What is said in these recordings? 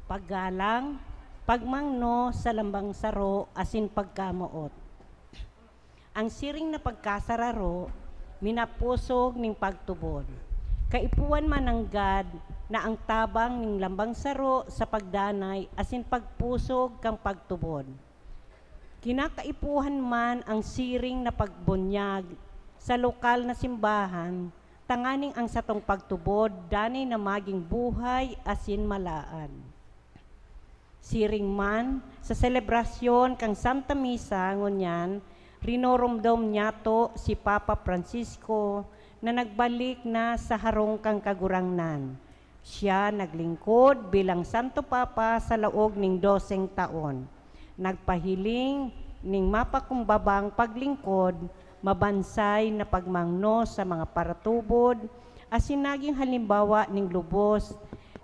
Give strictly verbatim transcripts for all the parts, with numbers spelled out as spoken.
Paggalang, pagmangno sa lambang saro asin pagkamoot. Ang siring na pagkasararo, minapusog nin pagtubod. Kaipuhan man nanggad na ang tabang nin lambang saro sa pagdanay asin pagpusog kan pagtubod. Kinakaipuhan man ang siring na pagbunyag sa lokal na simbahan tanganing ang satong pagtubod danay na magin buhay asin malaan. Siring man, sa selebrasyon kan Santa Misa ngunyan, rinoromdom niyato si Papa Francisco na nagbalik na sa harong kan Kagurangnan. Siya naglingkod bilang Santo Papa sa laog nin doseng taon. Nagpahiling nin mapakumbabang paglingkod, mabansay na pagmangno sa mga paratubod, asin nagin halimbawa nin lubos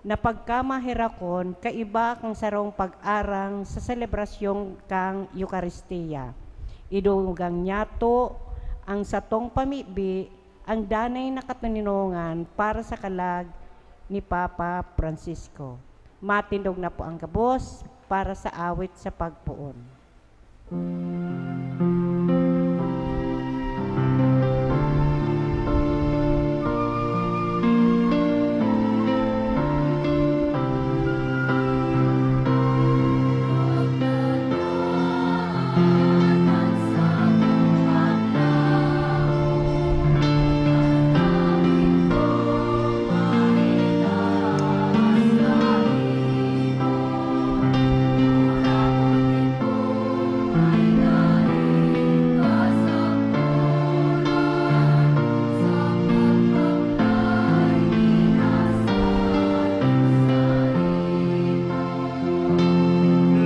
na pagkamaherakon kaiba kan sarong pag-arang sa selebrasyon kan Eukaristia. Idugang niyato ang satong pamibi, ang danay na katoninongan para sa kalag ni Papa Francisco. Matindog na po ang gabos para sa awit sa pagpoon.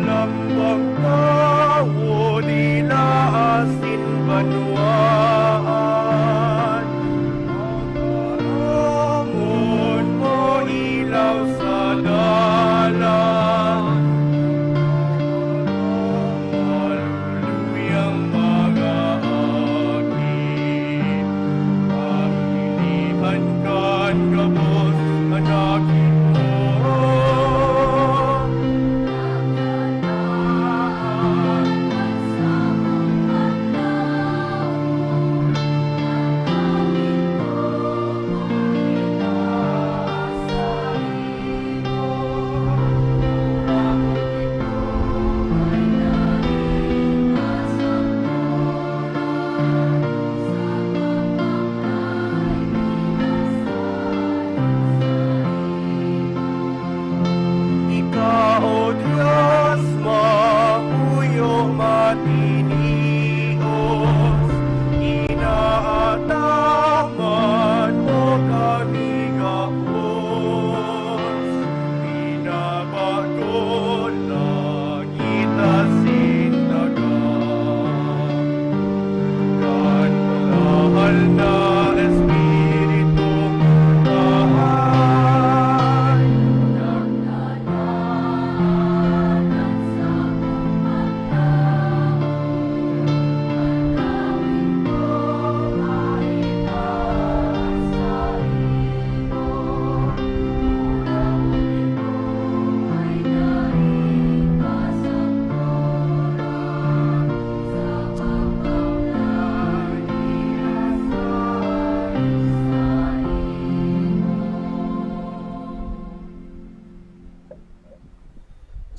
Lambang tawo, dila asin banwaan, pagkaramon mo, ilaw sa dalan. Haluluyang mga aki, pamilihan kan gabos na nagin mo. Ika, O Dios, mahuyo, matinios, inaataman mo kami gabos, binabago langit asin daga. Kan Banal na Espiritu, Amay.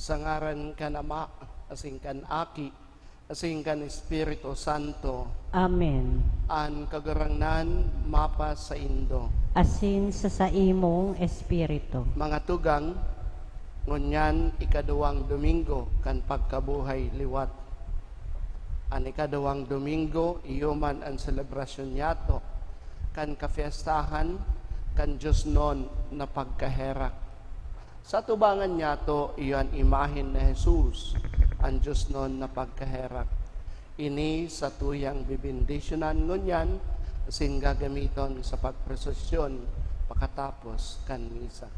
Sa ngaran kan Ama, asin kan Aki, asin kan Espiritu Santo. Amen. An Kagurangnan mapasaindo. Asin sa saimong espiritu. Mga tugang, ngunyan ikaduwang Domingo kan pagkabuhay liwat. An ikaduwang Domingo, iyo man an selebrasyon niyato kan kafiestahan kan diosnon na pagkaherak. Sa atubangan niyato, iyo an imahen ni Jesus, an diosnon na pagkaherak. Ini satuyang bebendisyonan ngunyan asin gagamiton sa pagprosesyon pakatapos kan misa.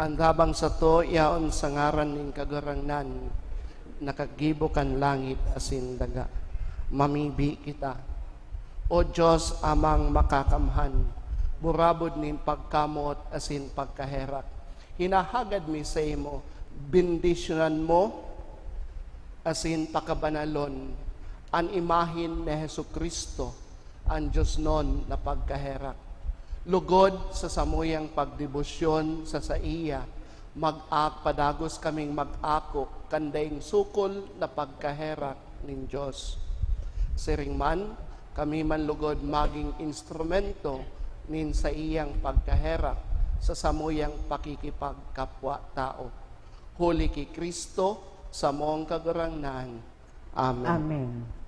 An tabang sato yaon sa ngaran nin Kagurangnan. nakagibo kan langit asin daga. Mamibi kita. O Dios, Amang Makakamhan, burabod nin pagkamoot asin pagkaherak, hinahagad mi saimo, bendisyonan mo asin pakabanalon an imahen ni Jesu-Cristo, an diosnon na pagkaherak. Lugod sa samuyang pagdebosyon sa saiya, mag-ak-, padagos kaming mag-ako kan daing sukol na pagkaherak nin Dios. Siring man, kami man lugod magin instrumento nin saiyang pagkaherak sa samuyang pakikipagkapwa-tawo. Huli ki Cristo, samong Kagurangnan. Amen. Amen.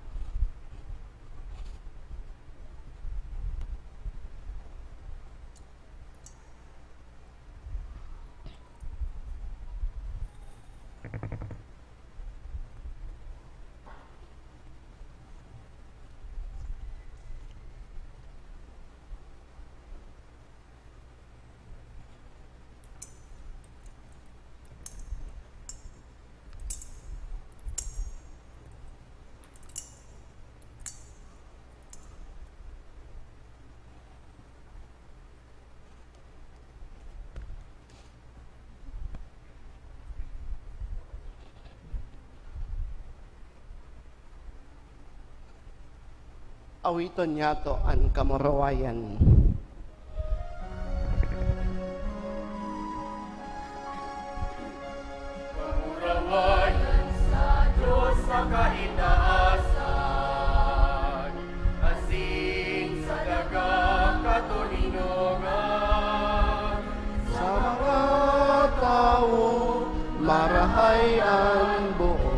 Awiton niyato an kamurawayan. Kamurawayan sa Dios sa kaitaasan, asin sa dagang katoninongan. Sa mga tawo, marahay an boot.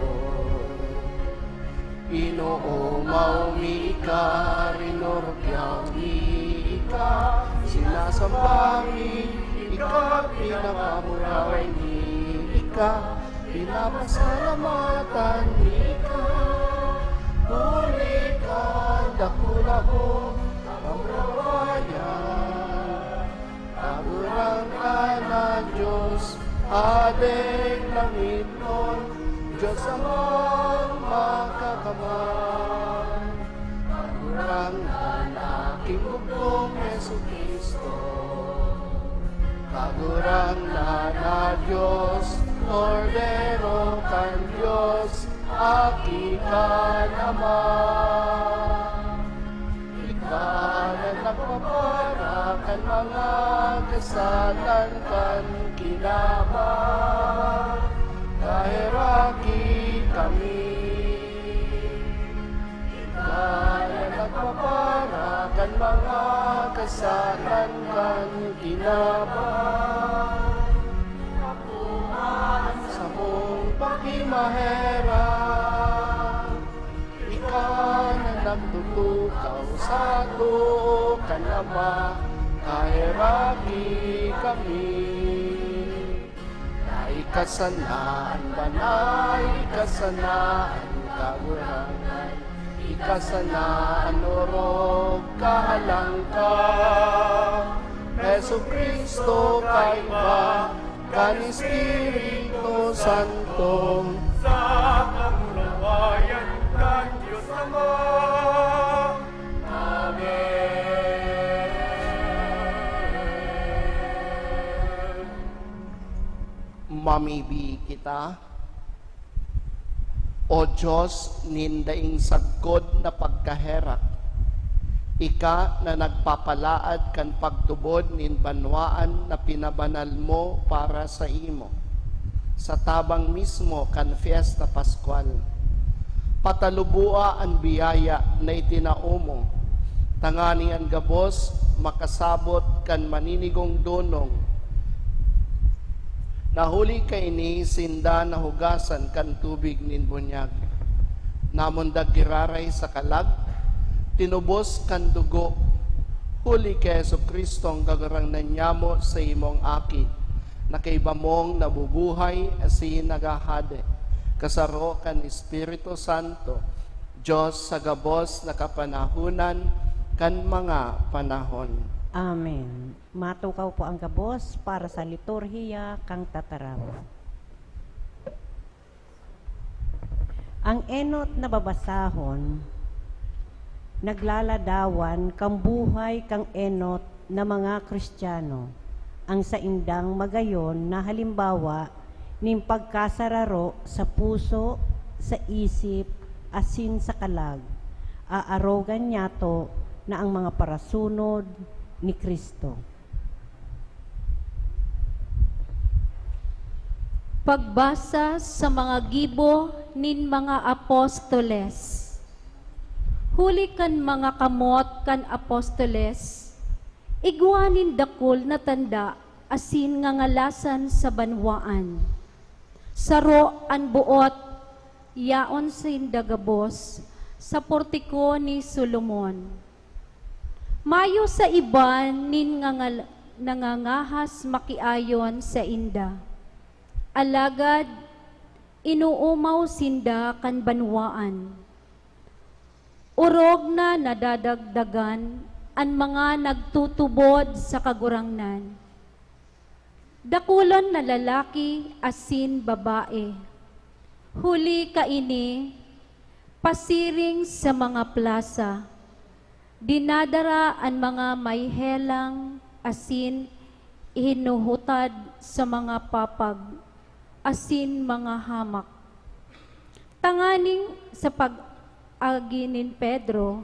Inoomaw mi ika, rinorgyaw mi ika, sinasamba mi ika, pinapamuraway mi ika, pinapasalamatan mi ika. Huli kan dakula mong kamurawayan. Kagurangnan na Dios, Hadeng langitnon, Dios Amang Makakamhan. Kagurangnan na Aki mong Jesu-Cristo. Kagurangnan na Dios, Kordero kan Dios, Aki kan Ama. Ika na nagpapara kan mga kasalan kan kinaban, kaheraki kami. Ika na nagpapara kan mga kasalan kan kinaban, apuman sa mong pakimaherak. Ika na nagtutukaw sa too kan Ama, kaheraki kami. Na ika sana an banal, ika sana an kagurangnan, ika sana an orog, kahalangka. Jesu-Cristo, kaiba kan Espiritu Santo. Sa kamurawayan kan Dios Ama. Amen. Mamibi kita. O Dios nin daing sagkod na pagkaherak, ika na nagpapalaad kan pagtubod nin banwaan na pinabanal mo para saimo, sa tabang mismo kan Fiesta Pascual, pataluboa an biyaya na itinao mo, tanganing an gabos makasabot kan maninigong donong. Na huli kaini sinda nahugasan kan tubig nin bunyag, namundag giraray sa kalag, tinubos kan dugo, huli ki Jesu-Cristo an Kagurangnan nyamo, saimong Aki, na kaiba mong nabubuhay asin naghahade, kasaro kan Espiritu Santo, Dios sa gabos na kapanahonan kan mga panahon. Amen. Matukaw po ang gabos para sa liturhiya kan tataram. Ang enot na babasahon, naglaladawan kan buhay kan enot na mga Kristiyano, ang saindang magayon na halimbawa nin pagkasararo sa puso, sa isip, asin sa kalag. Aarogan niyato na ang mga parasunod ni Cristo. Pagbasa sa mga gibo nin mga apostoles. Huli kan mga kamot kan apostoles, igwa nin dakul na tanda asin ngangalasan sa banwaan. Saro an boot, yaon sinda gabos sa portiko ni Solomon. Mayo sa iba nin ngangal-, nangangahas makiayon sainda. Alagad inoomaw sinda kan banwaan. Orog na nadadagdagan an mga nagtutubod sa Kagurangnan. Dakulon na lalaki asin babae. Huli kaini, pasiring sa mga plasa, dinadara an mga may helang asin ihinuhutad sa mga papag asin mga hamak. Tanganing sa pag-agi nin Pedro,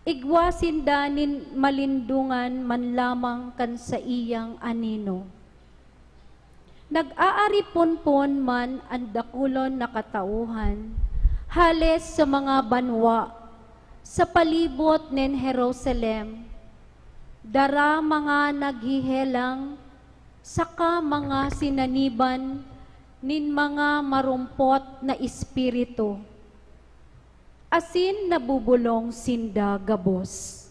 igwa sinda nin malindongan man lamang kan saiyang anino. Nag-aariponpon man an dakulon na katauhan hale sa mga banwa sa palibot nin Jerusalem, dara mga naghihelang saka mga sinaniban nin mga marumpot na espiritu, asin nabubolong sinda gabos.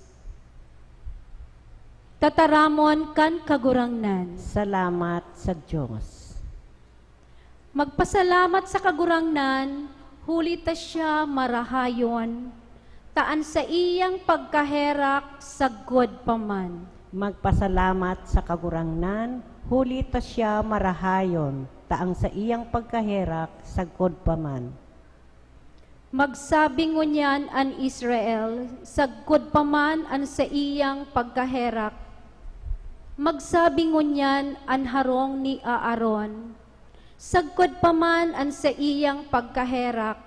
Tataramon kan Kagurangnan. Salamat sa Dios. Magpasalamat sa Kagurangnan, huli ta siya marahayon, ta an saiyang pagkaherak sagkod pa man. Magpasalamat sa Kagurangnan, huli ta siya marahayon, ta ang saiyang pagkaherak sagkod pa man. Magsabi ngunyan an Israel, sagkod pa man an saiyang pagkaherak. Magsabi ngunyan an harong ni Aaron, sagkod pa man an saiyang pagkaherak.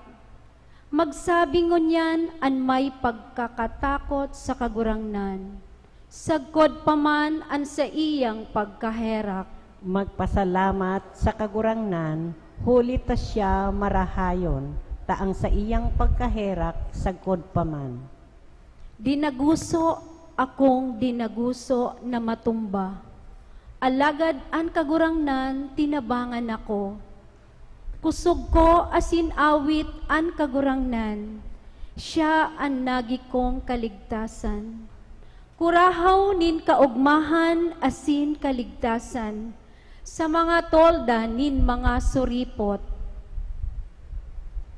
Magsabi ngunyan an may pagkakatakot sa Kagurangnan, sagkod pa man an saiyang pagkaherak. Magpasalamat sa Kagurangnan, huli ta siya marahayon, ta ang saiyang pagkaherak sagkod pa man. Dinaguso akong dinaguso na matumba, alagad an Kagurangnan tinabangan ako. Kusog ko asin awit an Kagurangnan, siya an nagi kong kaligtasan. Kurahaw nin kaogmahan asin kaligtasan sa mga tolda nin mga suripot.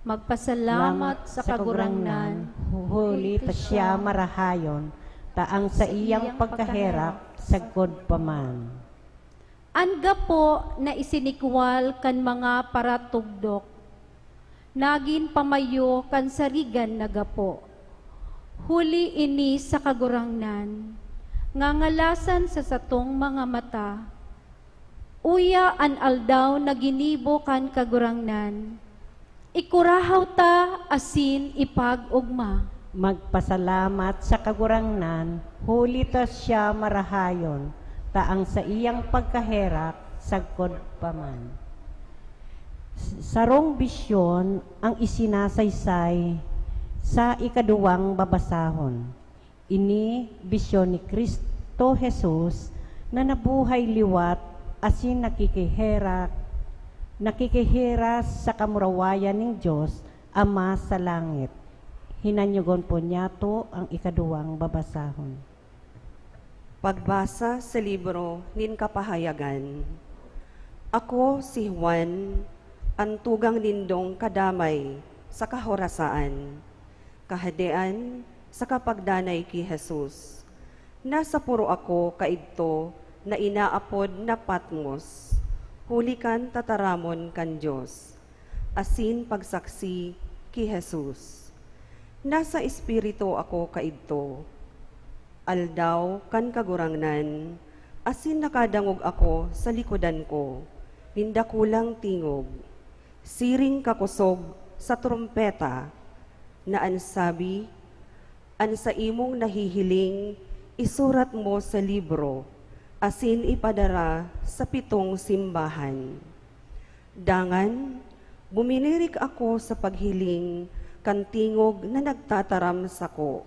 Magpasalamat sa Kagurangnan, huli ta siya marahayon, ta ang saiyang pagkaherak sagkod pa man. An gapo na isinikwal kan mga paratugdok, nagin pamayo kan sarigan na gapo. Huli ini sa Kagurangnan, ngangalasan sa satong mga mata. Uya an aldaw na ginibo kan Kagurangnan, ikurahaw ta asin ipag-ogma. Magpasalamat sa Kagurangnan, huli ta siya marahayon, ta ang saiyang pagkaherak sagkod pa man. S-, sarong bisyon ang isinasaysay sa ikaduwang babasahon. Ini bisyon ni Cristo Jesus na nabuhay liwat asin nakikiherak, nakikihiras sa kamurawayan nin Dios Ama sa langit. Hinanyogon po niyato ang ikaduwang babasahon. Pagbasa sa libro nin Kapahayagan. Ako si Juan, an tugang nindong kadamay sa kahorasaan, Kahadean saka pagdanay ki Jesus. Nasa poro ako kaidto na inaapod na Patmos, huli kan tataramon kan Dios, asin pagsaksi Ki Jesus. Nasa espiritu ako kaidto, aldaw kan Kagurangnan, asin nakadangog ako sa likodan ko nin dakulang tingog, siring kakosog sa trompeta, na an sabi, "An saimong nahihiling, isurat mo sa libro, asin ipadara sa pitong simbahan." Dangan, buminirik ako sa paghiling kan tingog na nagtataram sako.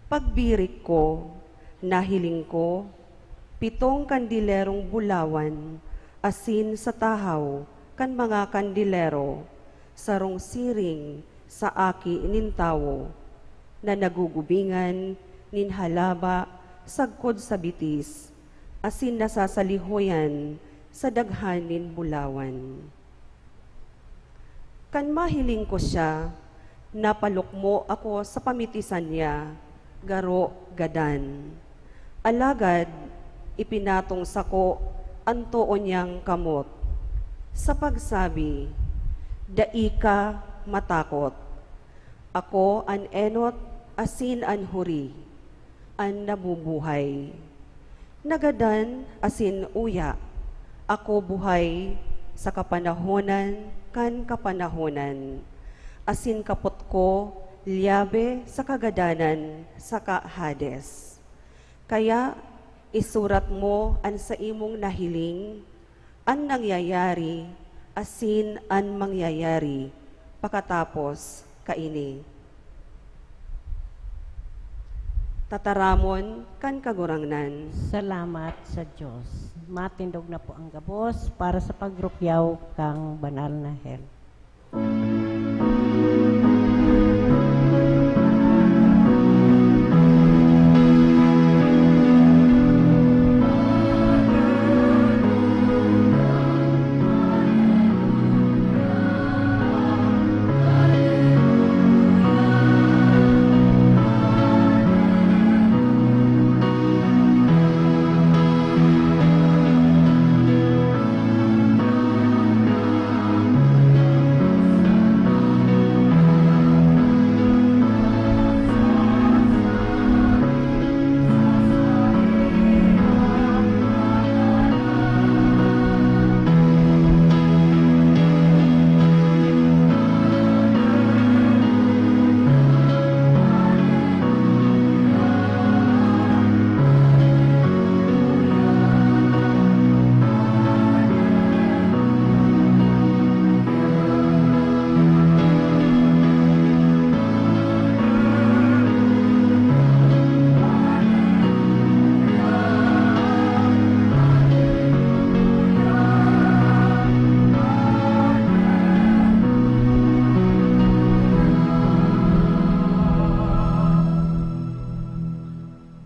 Pagbirik ko, nahiling ko pitong kandilerong bulawan, asin sa tahaw kan mga kandilero, sarong siring sa Aki nin Tawo, na nagugubingan nin halaba sagkod sa bitis, asin nasasalihoyan sa daghan nin bulawan. Kan mahiling ko siya, napalukmo ako sa pamitisan niya, garo gadan. Alagad ipinatong sako an too niyang kamot, sa pagsabi, "Dai ka matakot. Ako an enot asin an huri, an nabubuhay. Nagadan asin uya, ako buhay sa kapanahonan kan kapanahonan, asin kapot ko lyabe sa kagadanan saka Hades. Kaya isurat mo an saimong nahiling, an nangyayari, asin an mangyayari pakatapos kaini." Tataramon kan Kagurangnan. Salamat sa Dios. Matindog na po ang gabos para sa pagrukyaw kan banal na hel.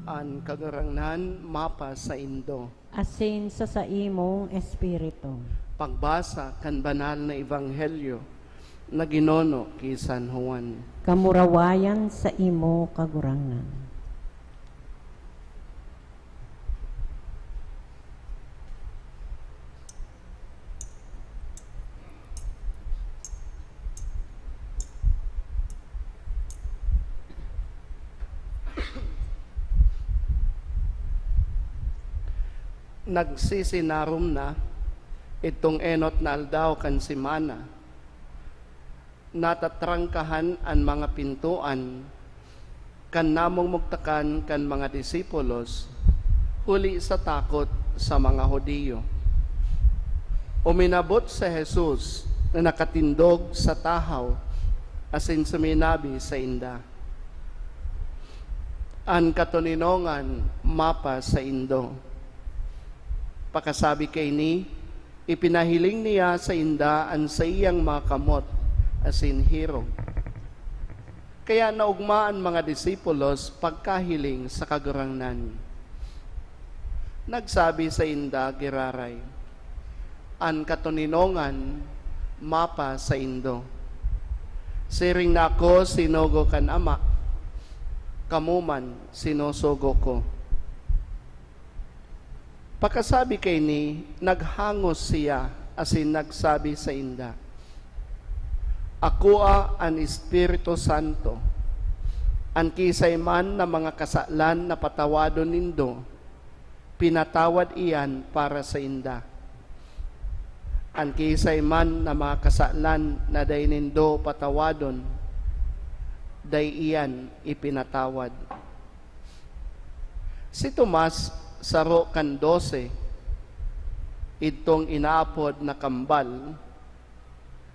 An Kagurangnan mapasaindo. Asin sa saimong espiritu. Pagbasa kan Banal na Ebanghelyo na ginono ki San Juan. Kamurawayan saimo, Kagurangnan. Nagsisinarom na, idtong enot na aldaw kan semana, natatrangkahan an mga pintoan kan namumugtakan kan mga disipulos huli sa takot sa mga Judio. Uminabot si Jesus na nakatindog sa tahaw asin suminabi sainda, "An katoninongan mapasaindo." Pakasabi kaini, ipinahiling niya sainda an saiyang mga kamot asin hirog. Kaya naogma an mga disipulos pagkahiling sa Kagurangnan. Nagsabi sainda giraray, "An katoninongan mapasaindo. Siring na ako sinugo kan Ama, kamo man sinusugo ko." Pakasabi kaini, naghangos siya asin nagsabi sainda, Akoa an Espiritu Santo. An kiisay man na mga kasalan na patawadon nindo, pinatawad iyan para sainda. An kiisay man na mga kasalan na dai nindo patawadon, dai iyan ipinatawad. Si Tomas, saro kan dose, idtong inaapod na Kambal,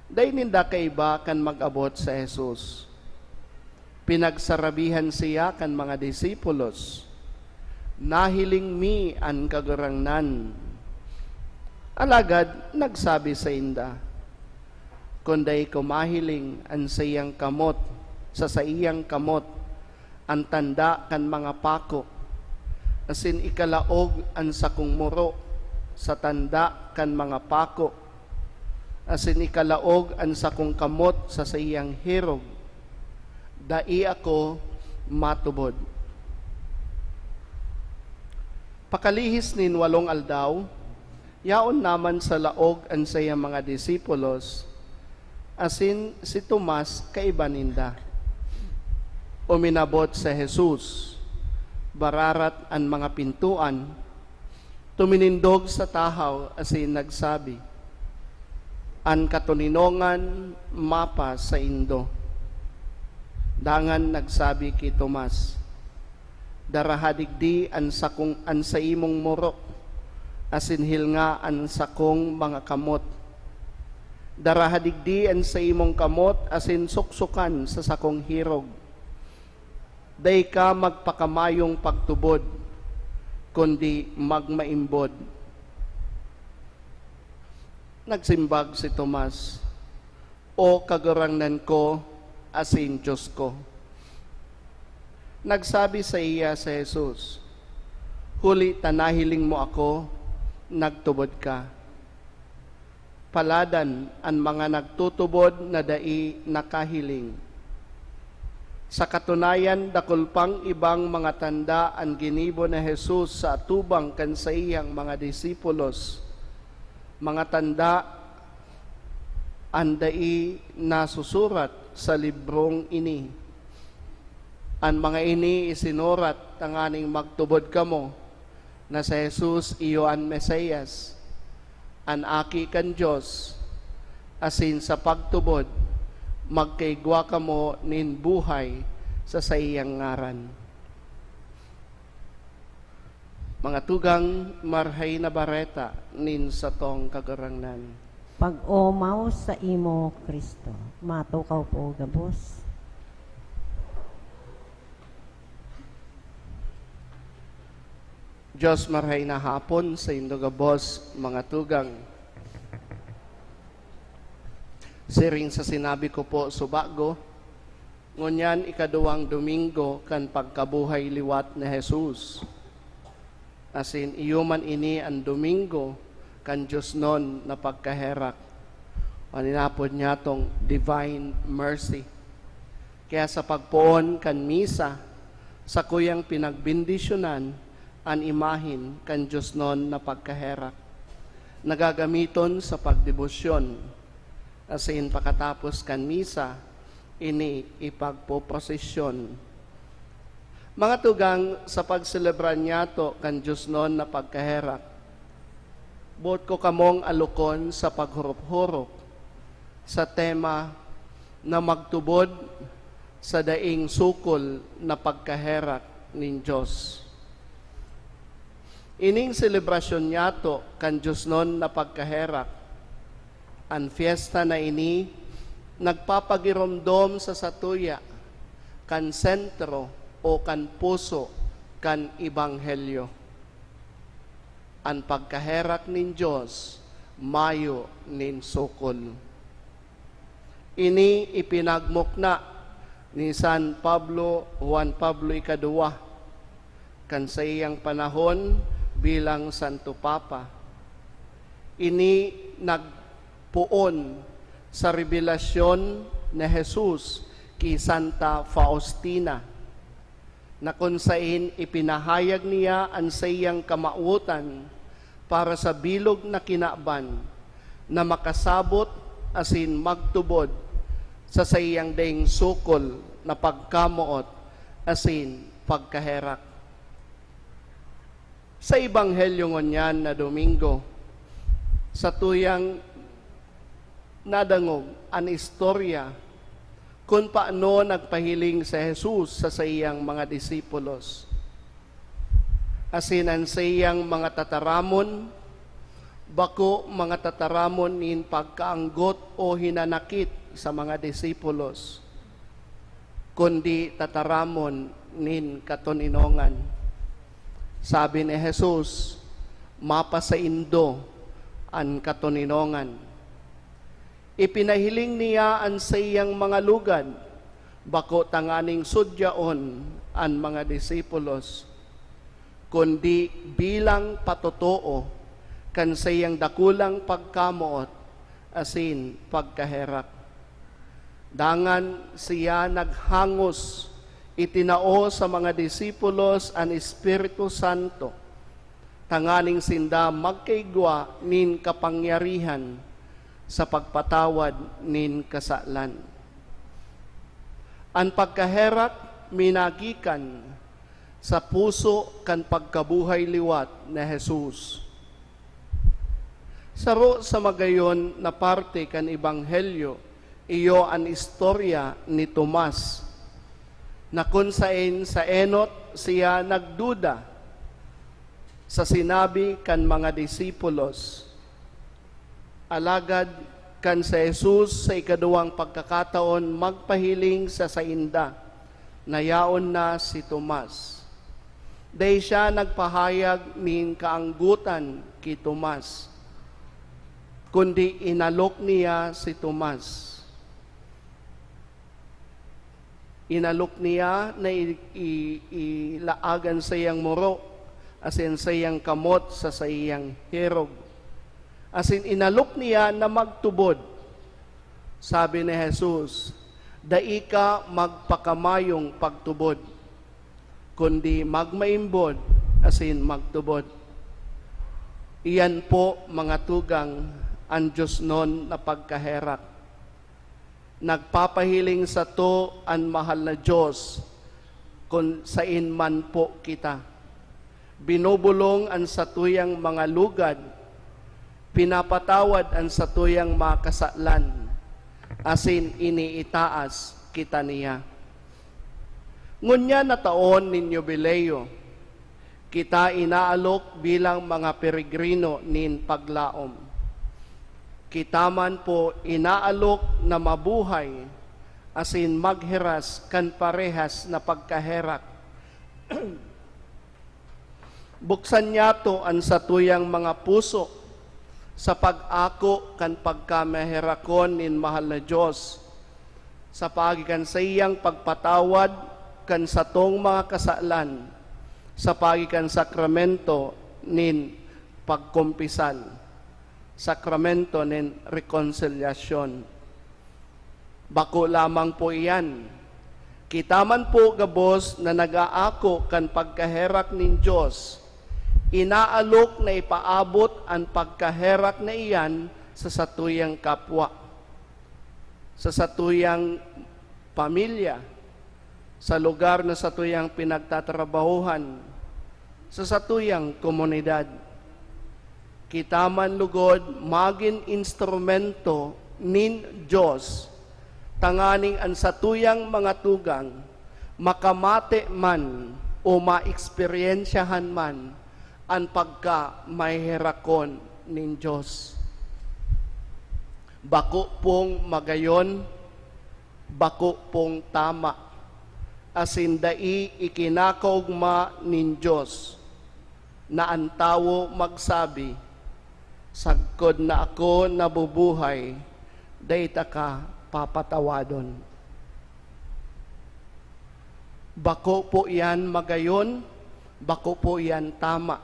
dai ninda kaiba kan mag-abot sa Jesus. Pinagsarabihan siya kan mga disipulos, "Nahiling mi an Kagurangnan." Alagad nagsabi sainda, "Kun dai ko mahiling an saiyang kamot sa saiyang kamot, an tanda kan mga pako, asin ikalaog an sakong muro sa tanda kan mga pako, asin ikalaog an sakong kamot sa saiyang hirog, dai ako matubod." Pakalihis nin walong aldaw, yaon naman sa laog an saiyang mga disipulos, asin si Tomas kaiba ninda. Uminabot si Jesus, bararat an mga pintoan, tuminindog sa tahaw asin nagsabi, "An katoninongan mapa saindo." Dangan nagsabi ki Tomas, "Daraha digdi an sakong, an saimong muro, asin hilnga an sakong mga kamot. Daraha digdi an saimong kamot asin suksokan sa sakong hirog. Dai ka magpakamayong pagtubod, kundi magmaimbod." Nagsimbag si Tomas, "O Kagurangnan ko asin Dios ko!" Nagsabi saiya si Jesus, "Huli ta nahiling mo ako, nagtubod ka." Paladan an mga nagtutubod na dai nakahiling. Sa katunayan, dakul pang ibang mga tanda an ginibo ni Jesus sa atubang kan saiyang mga disipulos, mga tanda an dai nasusurat sa librong ini. An mga ini isinurat tanganing magtubod kamo na si Jesus iyo an Mesias, an Aki kan Dios, asin sa pagtubod, magkaigwa kamo nin buhay sa saiyang ngaran. Mga tugang, Marahay na Bareta nin satong Kagurangnan. Pag-omaw saimo, Cristo. Matukaw po gabos. Dios, marahay na hapon saindo gabos, mga tugang. Siring sa sinabi ko po subago, ngunyan ikaduwang Domingo kan pagkabuhay liwat ni Jesus. Asin iyo man ini an Domingo kan Diosnon na pagkaherak, o an inapod niyatong Divine Mercy. Kaya sa pagpoon kan misa, sakuyang pinagbendisyonan an imahen kan Diosnon na pagkaherak. Nagagamiton sa pagdebosyon, asin pakatapos kan misa, ini ipagpoprosesyon. Mga tugang, sa pagselebra niyato kan Diosnon na pagkaherak, boot ko kamong alokon sa paghorop-horop sa tema na magtubod sa daing sukol na pagkaherak nin Dios. Ining selebrasyon niyato kan Diosnon na pagkaherak, an fiesta na ini nagpapagiromdom sa satuya kan sentro o kan puso kan Ebanghelyo. An pagkaherak nin Dios mayo nin sukol. Ini ipinagmukna ni San Pablo, Juan Pablo Ikaduwa, kan saiyang panahon bilang Santo Papa. Ini nagpoon sa rebelasyon ni Jesus ki Santa Faustina, na kun saen ipinahayag niya an saiyang kamawotan para sa bilog na kinaban na makasabot asin magtubod sa saiyang daing sukol na pagkamoot asin pagkaherak. Sa Ebanghelyo ngunyan na Domingo, satuyang nadangog an istorya kun paano nagpahiling si Jesus sa saiyang mga disipulos. Asin an saiyang mga tataramon, bako mga tataramon nin pagkaanggot o hinanakit sa mga disipulos, kundi tataramon nin katoninongan. Sabi ni Jesus, "Mapasaindo an katoninongan." Ipinahiling niya an saiyang mga lugad, bako tanganing sudyaon an mga disipulos, kundi bilang patotoo kan saiyang dakulang pagkamoot asin pagkaherak. Dangan siya naghangos, itinao sa mga disipulos an Espiritu Santo, tanganing sinda magkaigwa nin kapangyarihan sa pagpatawad nin kasalan. An pagkaherak minagikan sa puso kan pagkabuhay liwat ni Jesus. Saro sa magayon na parte kan Ebanghelyo, iyo an istorya ni Tomas, na kun saen sa enot siya nagduda sa sinabi kan mga disipulos. Alagad kan si Jesus sa ikaduwang pagkakataon magpahiling sa sainda na yaon na si Tomas, dai siya nagpahayag nin kaanggotan ki Tomas, kundi inalok niya si Tomas. Inalok niya na i-, i-, ilaag an saiyang muro asin saiyang kamot sa saiyang hirog, asin inalok niya na magtubod. Sabi ni Jesus, "Dai ka magpakamayong pagtubod, kundi magmaimbod asin magtubod." Iyan po, mga tugang, an diosnon na pagkaherak. Nagpapahiling sato an mahal na Dios kun saen man po kita. Binobolong an satuyang mga lugad, pinapatawad an satuyang mga kasalan, asin iniitaas kita niya. Ngunyan na taon nin Yubileo, kita inaalok bilang mga peregrino nin paglaom. Kita man po inaalok na mabuhay asin maghiras kan parehas na pagkaherak. Buksan niyato an satuyang mga puso sa pag-ako kan pagkamaherakon nin mahal na Dios, sa paagi kan saiyang pagpatawad kan satong mga kasalan, sa paagi kan sakramento nin pagkumpisal, sakramento nin rekonsilyasyon. Bako lamang po iyan. Kita man po gabos na nag-aako kan pagkaherak nin Dios, inaalok na ipaabot an pagkaherak na iyan sa satuyang kapwa, sa satuyang pamilya, sa lugar na satuyang pinagtatrabahohan, sa satuyang komunidad. Kita man lugod magin instrumento nin Dios, tanganing an satuyang mga tugang makamate man o maeksperyensyahan man an pagkamaherakon nin Dios. Bako pong magayon, bako pong tama, asin dai ikinakaogma nin Dios na an tawo magsabi, "Sagkod na ako nabubuhay, dai taka papatawadon." Bako po iyan magayon, bako po iyan tama,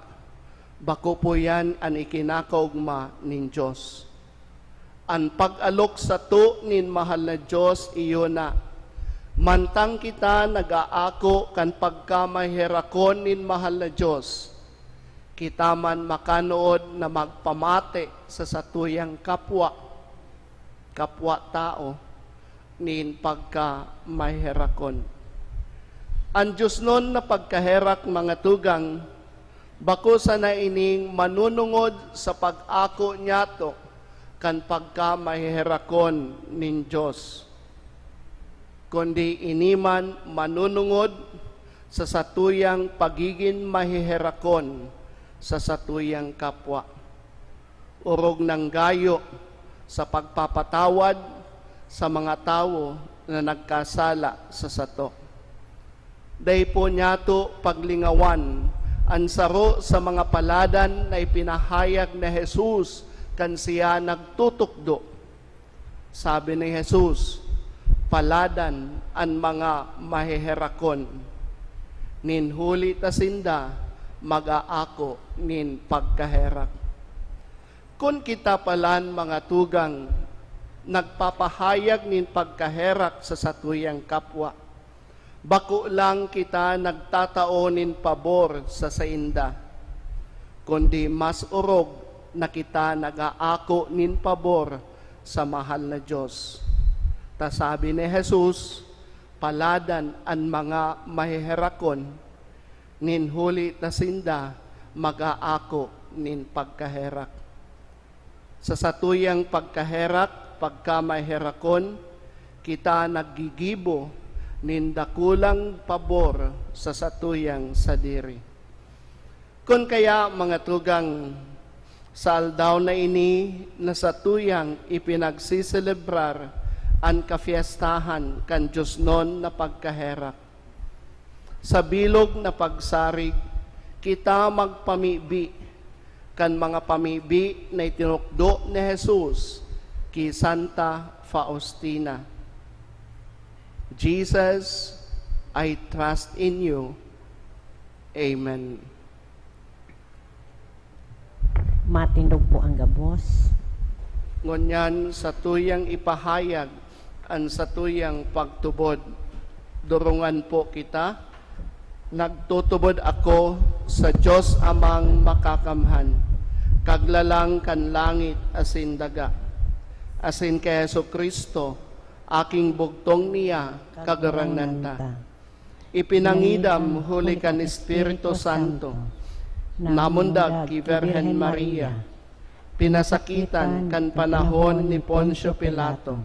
bako po iyan an ikinakaogma nin Dios. An pag-alok sato nin mahal na Dios iyo na, mantang kita nag-aako kan pagkamaherakon nin mahal na Dios, kita man makanood na magpamate sa satuyang kapwa, kapwa tao, nin pagkamaherakon. An diosnon na pagkaherak, mga tugang, bako sana ining manunungod sa pag-ako niyato kan pagkamaheherakon nin Dios, kundi ini man manunungod sa satuyang pagigin maheherakon sa satuyang kapwa. Orog nang gayo sa pagpapatawad sa mga tawo na nagkasala sa sato. Dai po niyato paglingawan an saro sa mga paladan na ipinahayag ni Jesus kan siya nagtutukdo. Sabi ni Jesus, "Paladan an mga maheherakon, nin huli ta sinda mag-aako nin pagkaherak." Kun kita palan, mga tugang, nagpapahayag nin pagkaherak sa satuyang kapwa, bako lang kita nagtatao nin pabor sa sainda, kundi mas orog na kita nag-aako nin pabor sa mahal na Dios. Ta sabi ni Jesus, "Paladan an mga maheherakon, nin huli ta sinda mag-aako nin pagkaherak." Sa satuyang pagkaherak, pagkamaherakon, kita naggigibo nin dakulang pabor sa satuyang sadiri. Kun kaya, mga tugang, sa aldaw na ini na satuyang ipinagseselebrar an kafiestahan kan diosnon na pagkaherak, sa bilog na pagsarig, kita magpamibi kan mga pamibi na itinukdo ni Jesus ki Santa Faustina. "Jesus, I trust in you." Amen. Matindog po ang gabos. Ngunyan, satuyang ipahayag an satuyang pagtubod. Durungan po kita. Nagtutubod ako sa Dios Amang Makakamhan, Kaglalang kan langit asin daga, asin ki Jesu-Cristo, aking bugtong niya, Kagurangnan ta. Ipinangidam huli kan Espiritu Santo, namundag ki Birhen Maria, pinasakitan kan panahon ni Poncio Pilato,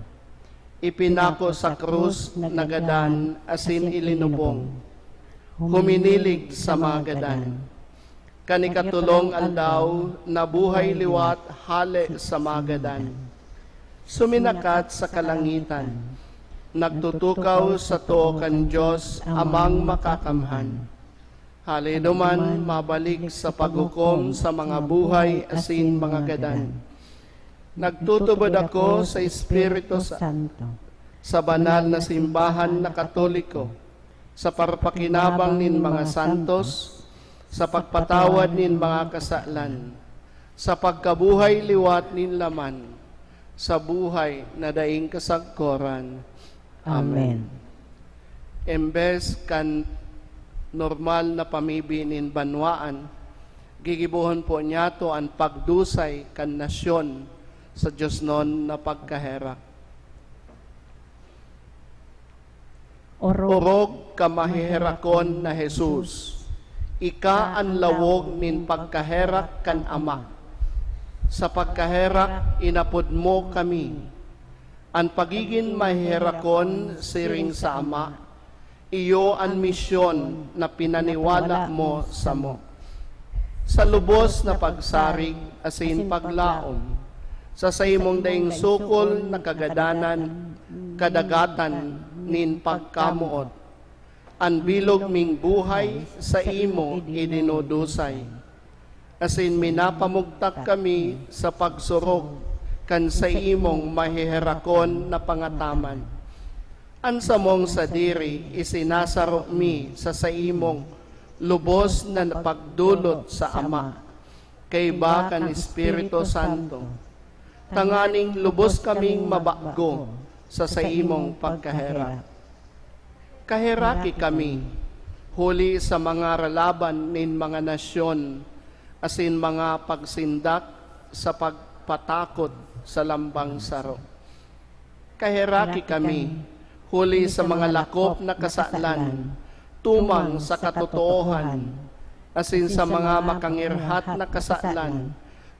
ipinako sa krus, nagadan asin ilinubong, huminilig sa mga gadan. Kan ikatolong aldaw, nabuhay liwat hale sa mga gadan. Suminakat sa kalangitan. Nagtutukaw sa too kan Dios Amang Makakamhan. Hale duman mabalik sa paghukom sa mga buhay asin mga gadan. Nagtutubod ako sa Espiritu Santo, sa banal na simbahan na Katoliko, sa parapakinabang nin mga santos, sa pagpatawad nin mga kasalan, sa pagkabuhay liwat nin laman, sa buhay na daing kasagkoran. Amen. Amen. Embes kan normal na pamibi nin banwaan, gigibohon po niyato an pagdusay kan nasyon sa diosnon na pagkaherak. Orog. Orog ka maheherakon na Jesus, ika an lawog nin pagkaherak kan Ama. Sa pagkaherak, inapod mo kami. An pagigin maheherakon siring sa Ama, iyo an misyon na pinaniwala mo samo. Sa lubos na pagsarig asin paglaom, sa saimong daing sukol na kagadanan, kadagatan nin pagkamoot, an bilog ming buhay saimo idinudusay. Asin minapamugtak kami sa pagsurog kan saimong maheherakon na pangataman. An samong sadiri isinasaro mi sa saimong lubos na pagdolot sa Ama, kaiba kan Espiritu Santo, tanganing lubos kaming mabakgo sa saimong pagkaherak. Kaheraki kami, huli sa mga ralaban nin mga nasyon asin mga pagsindak sa pagpatakod sa lambang saro. Kaheraki kami huli sa mga lakop na kasalan, tumang sa katotoohan, asin sa mga makangirhat na kasalan,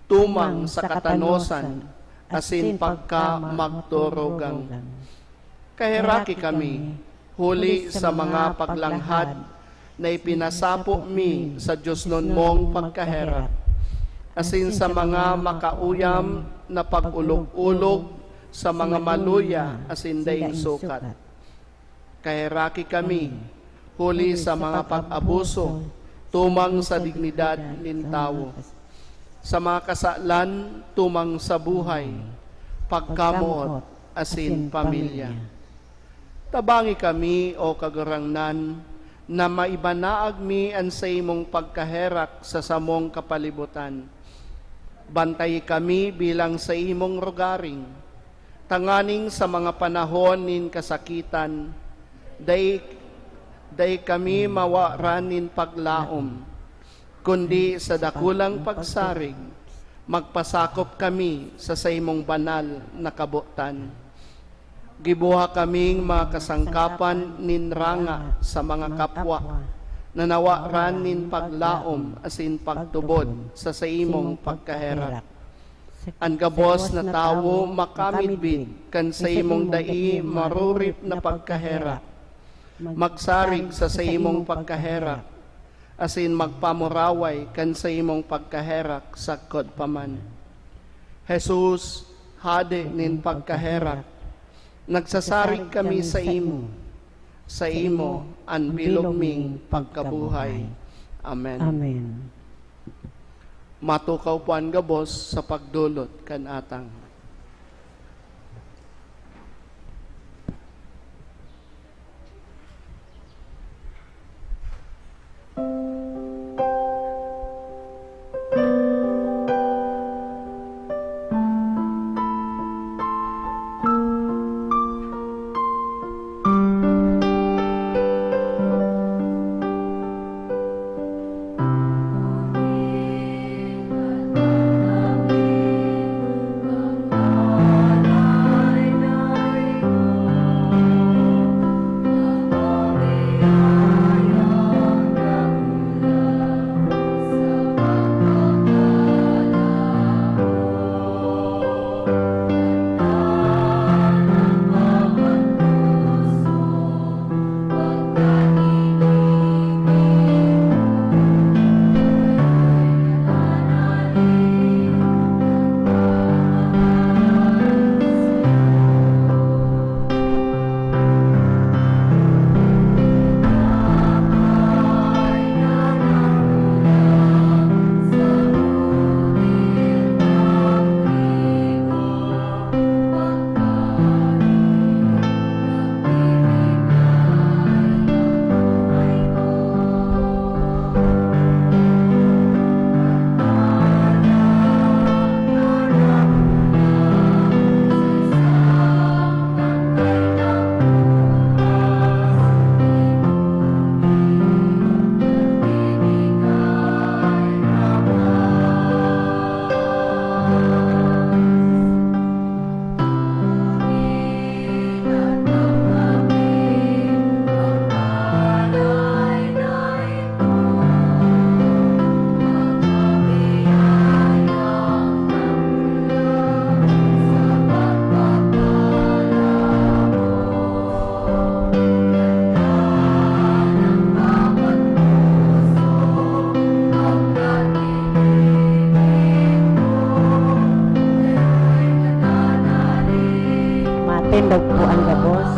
tumang sa katanosan asin pagkamagturugang. Kaheraki kami huli sa mga paglanghad na ipinasapo mi sa diosnon mong pagkaherak, asin sa mga makauyam na pag-olog-olog sa mga maluya asin daing sukat. Kaheraki kami huli sa mga pag-abuso tumang sa dignidad nin tawo, sa mga kasalan tumang sa buhay, pagkamoot asin pamilya. Tabangi kami, O Kagurangnan, na maibanaag mi an saimong pagkaherak sa samong kapalibutan. Bantayi kami bilang saimong rogaring, tanganing sa mga panahon nin kasakitan, dai, dai kami mawaran nin paglaom, kundi sa dakulang pagsarig, magpasakop kami sa saimong banal na kabotan. Gibuha kaming mga kasangkapan nin ranga sa mga kapwa na nawaran nin paglaom asin pagtubod sa saimong pagkaherak. An gabos na tawo makamidbid kan saimong dai marurip na pagkaherak, magsarig sa saimong pagkaherak, asin magpamuraway kan saimong pagkaherak sagkod pa man. Jesus, Hade nin pagkaherak, nagsasarig kami saimo. Saimo an bilog ming pagkabuhay. Amen. Amen. Matukaw po an gabos sa pagdolot kan atang. Matindog po ang gabos.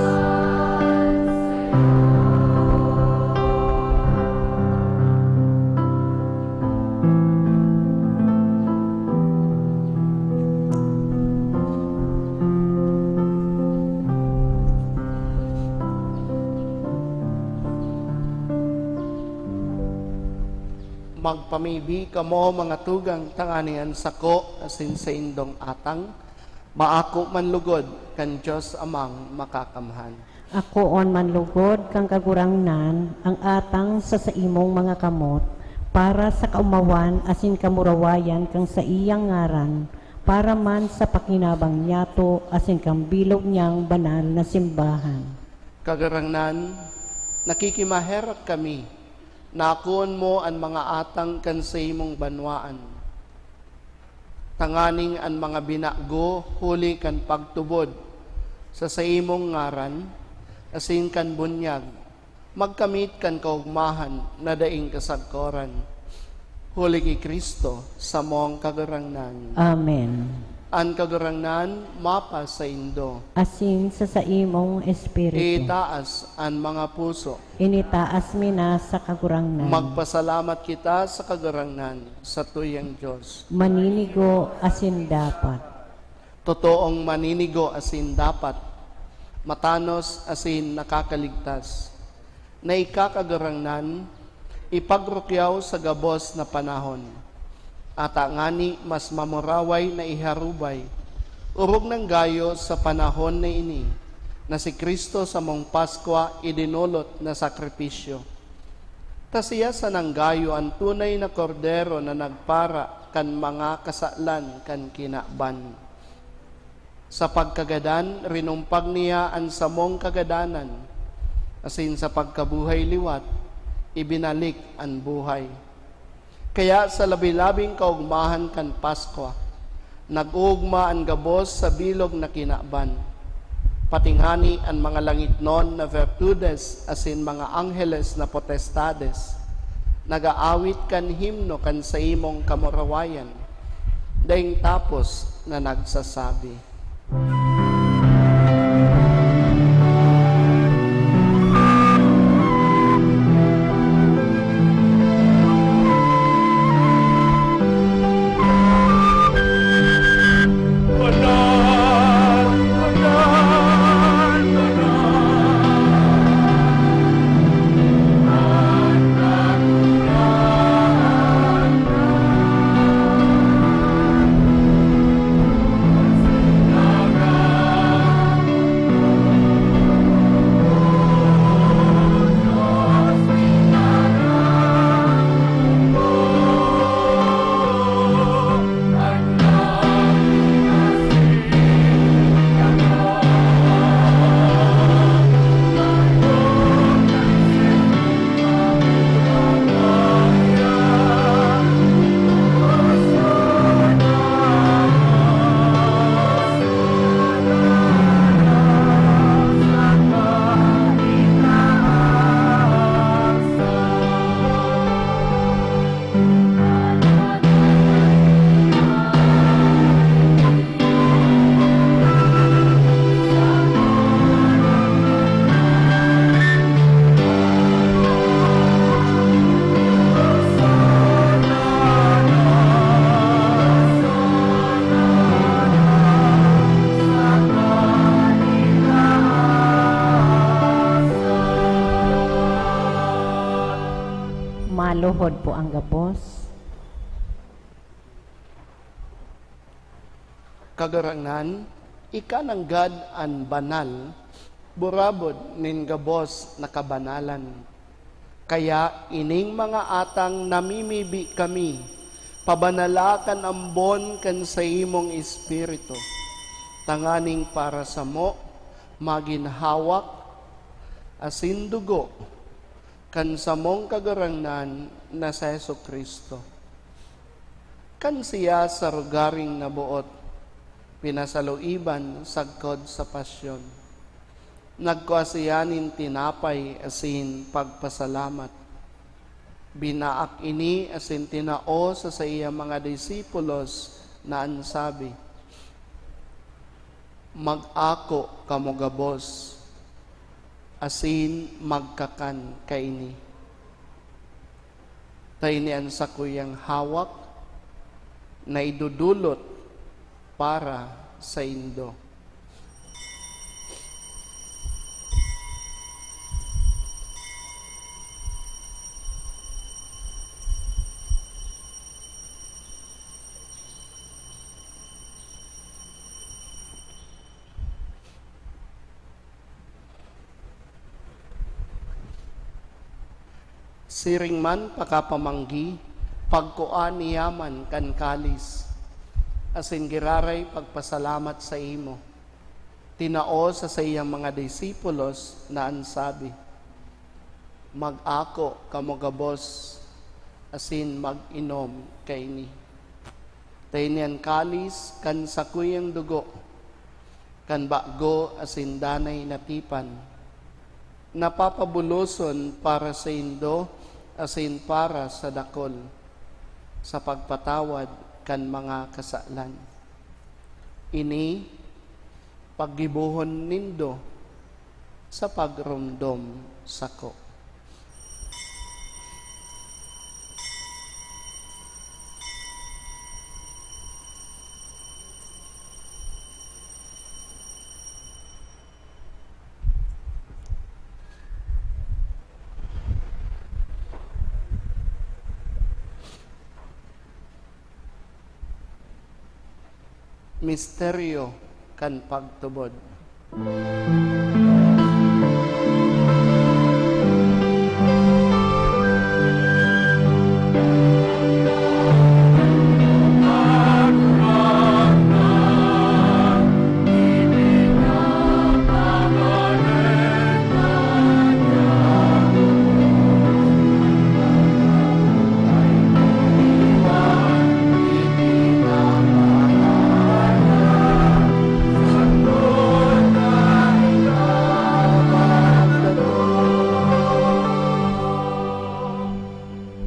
Magpamibi kamo, mga tugang, tanganing an sako asin saindong atang maako man lugod kan Dios Amang Makakamhan. Akoon man lugod kan Kagurangnan ang atang sa saimong mga kamot, para sa kaomawan asin kamurawayan kan saiyang ngaran, Para man sa pakinabang niyato asin kan bilog niyang banal na simbahan. Kagurangnan, nakikimaherak kami na akoon mo an mga atang kan saimong banwaan, tanganing an mga binago huli kan pagtubod sa saimong ngaran asin kan bunyag magkamit kan kaogmahan na daing kasagkoran. Huli ki Cristo, samong Kagurangnan. Amen. An Kagurangnan mapasaindo. Asin sa saimong espiritu. Itaas an mga puso. Initaas mi na sa Kagurangnan. Magpasalamat kita sa Kagurangnan, sa tuyang Dios. Maninigo asin dapat. Totoong maninigo asin dapat, matanos asin nakakaligtas, na ika, Kagurangnan, ipagrukyaw sa gabos na panahon. Ata ngani mas mamuraway na iharubay, orog nang gayo sa panahon na ini, na si Cristo samong Paskwa idinolot na sakripisyo. Ta siya sanang gayo an tunay na Kordero na nagpara kan mga kasalan kan kinaban. Sa pagkagadan, rinumpag niya an samong kagadanan, asin sa pagkabuhay liwat, ibinalik an buhay. Kaya sa labi-labing kaogmahan kan Paskwa, nag-oogma an gabos sa bilog na kinaban. Pati ngani an mga langitnon na virtudes asin mga angheles na potestades nag-aawit kan himno kan saimong kamurawayan, daing tapos na nagsasabi, Maluhod po ang gabos. Kagurangnan, ika nanggad an banal, burabod nin gabos na kabanalan. Kaya ining mga atang namimibi kami, pabanala kan ambon kan saimong Espiritu, tanganing para samo magin hawak asin dugo kan samong Kagurangnan na si Jesu-Cristo. Kan siya sa rogaring naboot, pinasaluiban sagkod sa pasyon, nagkua siya nin tinapay asin pagpasalamat. Binaak ini asin tinao sa saiyang mga disipulos na an sabi, "Mag-ako kamo gabos, asin magkakan kaini. Ta ini an sakuyang hawak na idodolot para saindo." Siring man pakapamanggi, pagkua niya man kan kalis. asin giraray pagpasalamat saimo, tinao sa saiyang mga disipulos na an sabi, "Mag-ako kamo gabos asin mag-inom kaini. Ta ini an kalis kan sakuyang dugo kan bago asin danay na tipan, na papabuloson para saindo asin para sa dakul, sa pagpatawad kan mga kasalan. Ini paggibohon nindo sa pagromdom sako." Misteryo kan pagtubod.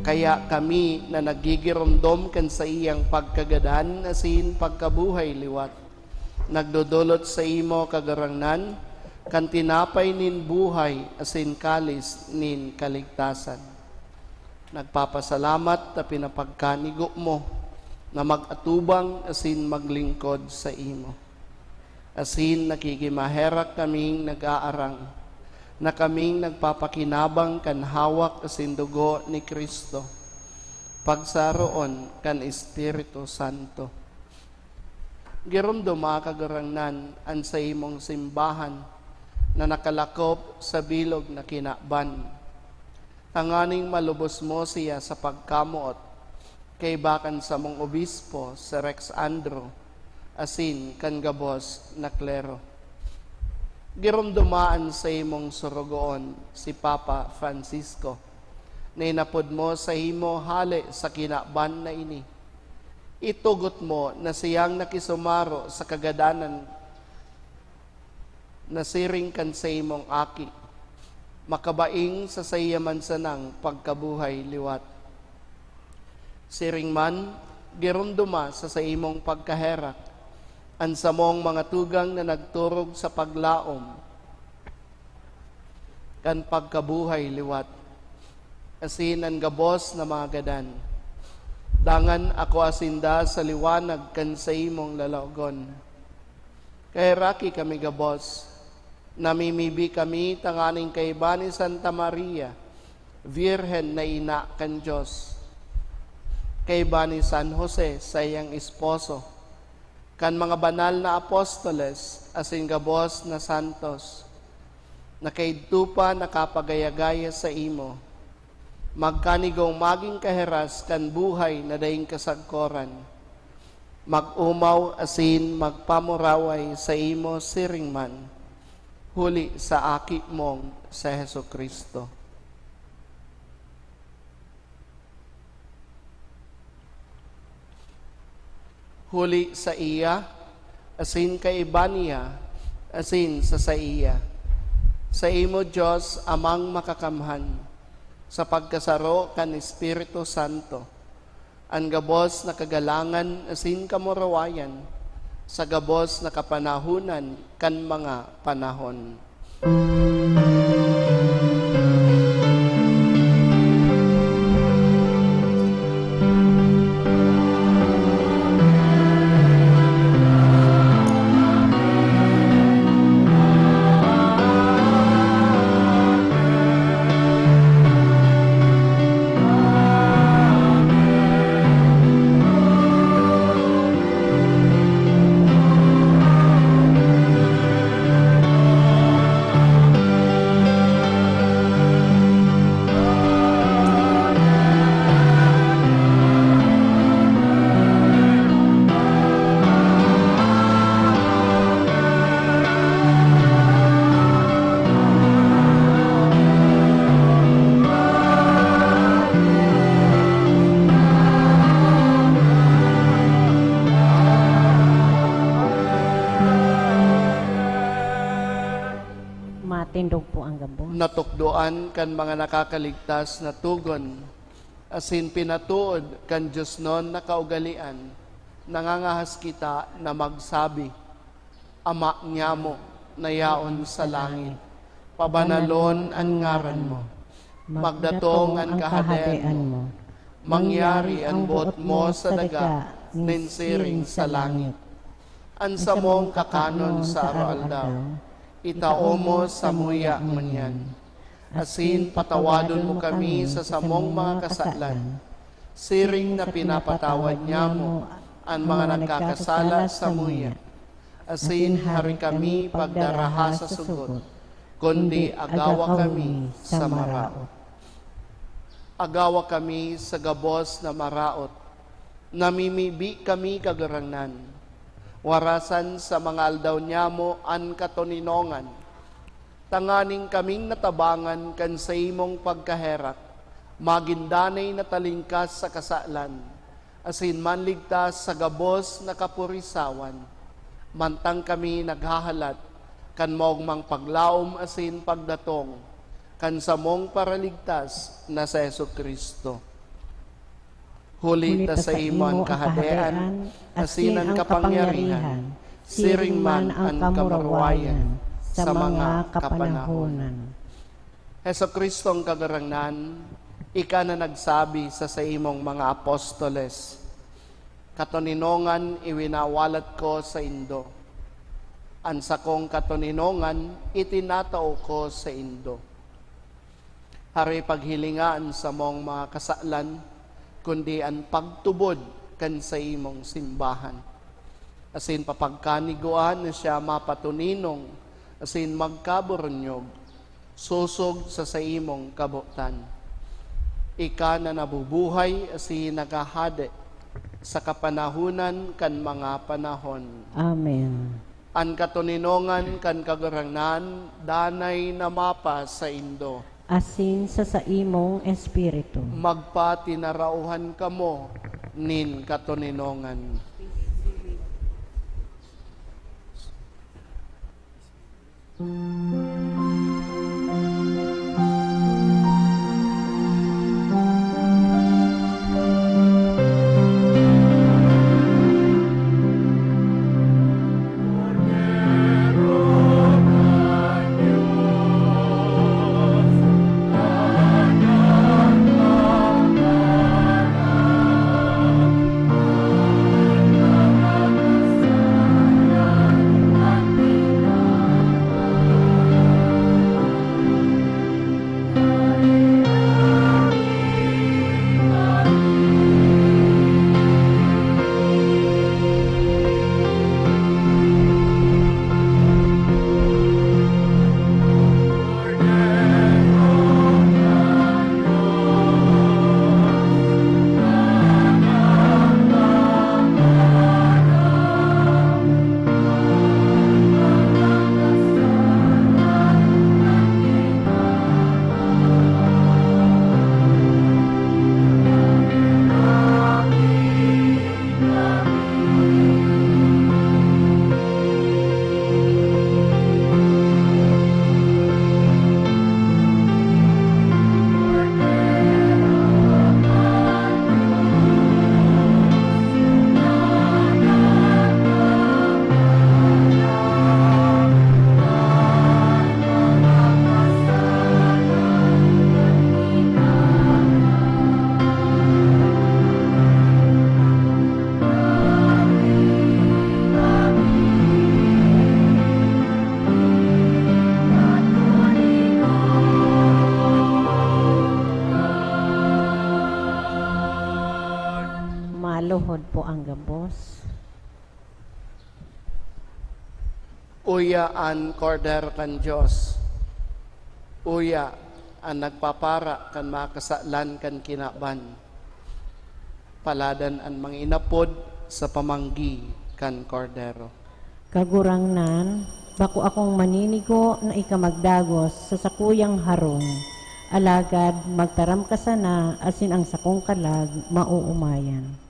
Kaya kami na naggigiromdom kan saiyang pagkagadan asin pagkabuhay liwat, nagdodolot saimo, Kagurangnan, kan tinapay nin buhay asin kalis nin kaligtasan. Nagpapasalamat ta pinapagkanigo mo na mag-atubang asin maglingkod saimo. Asin nakikimaherak kaming nag-aarang na kaming nagpapakinabang kan hawak asin dugo ni Cristo, pagsaroon kan Espiritu Santo. Giromdoma, Kagurangnan, an saimong simbahan na nakalakop sa bilog na kinaban, tanganing malubos mo siya sa pagkamoot, kaiba kan samong obispo, si Rex Andrew, asin kan gabos na klero. Giromdoma an saimong sorogoon, si Papa Francisco, na inapod mo saimo hale sa kinaban na ini. Itugot mo na siyang nakisumaro sa kagadanan na siring kan saimong Aki, makabaing sa saiya man sanang pagkabuhay liwat. Siring man, giromdoma sa saimong pagkaherak an samong mga tugang na nagturog sa paglaom kan pagkabuhay liwat, asin an gabos na mga gadan. Dangan akoa sinda sa liwanag kan saimong lalaogon. Kaheraki kami gabos, namimibi kami tanganing kaiba ni Santa Maria, Birhen na ina kan Dios, kaiba ni San Jose, saiyang esposo, kan mga banal na apostoles asin gabos na santos, na kaidto pa nakapagaya-gaya saimo, magkanigong magin kaheras kan buhay na daing kasagkoran, mag-omaw asin magpamuraway saimo siring man, huli sa Aki mong si Jesu-Cristo. Huli saiya, asin kaiba niya, asin sa saiya, saimo, Dios Amang Makakamhan, sa pagkasaro kan Espiritu Santo, an gabos na kagalangan asin kamurawayan sa gabos na kapanahonan kan mga panahon. Duan kan mga nakakaligtas na togon, asin pinatuod kan diosnon na kaugalean, nangangahas kita na magsabi, "Ama nyamo na yaon sa langit, pabanalon an ngaran mo. Magdatong an kahadean mo. Mangyari an boot mo sa daga nin siring sa langit. An samong kakanon sa aroaldaw, itao mo samuya ngunyan. Asin patawadon mo kami sa samong mga kasalan, siring na pinapatawad nyamo an mga nagkakasala samuya. Asin hari kami pagdaraha sa sugot, kundi agawa kami sa maraot." Agawa kami sa gabos na maraot. Namimibi kami, Kagurangnan. Warasan sa mga aldaw nyamo an katoninongan, tanganing kaming natabangan kan saimong pagkaherak, magin danay na talingkas sa kasalan, asin manligtas sa gabos na kapurisawan, mantang kami naghahalat kan maogmang paglaom asin pagdatong kan samong Paraligtas na si Jesu-Cristo. Huli ta saimo an kahadean, asin an kapangyarihan, siring man an kamurawayan sa mga kapanahonan. Jesu-Cristong Kagurangnan, ika na nagsabi sa saimong mga apostoles, "Katoninongan iwinawalat ko saindo. An sakong katoninongan itinatao ko saindo." Hare paghilinga an samong mga kasalan, kundi an pagtubod kan saimong simbahan. Asin papagkanigwaan na siya mapatoninong asin magkaburunyog, sosog sa saimong kabotan. Ika na nabubuhay asin naghahade sa kapanahonan kan mga panahon. Amen. An katoninongan kan Kagurangnan danay na mapasaindo. Asin sa saimong espiritu. Magpatinarauhan kamo nin katoninongan. Maluhod po ang gabos. Uya an Kordero kan Dios. Uya an nagpapara kan mga kasalan kan kinaban. Paladan an mga inapod sa pamanggi kan Kordero. Kagurangnan, bako akong maninigo na ika magdagos sa sakuyang harong, alagad magtaram ka sana asin ang sakong kalag maoomayan.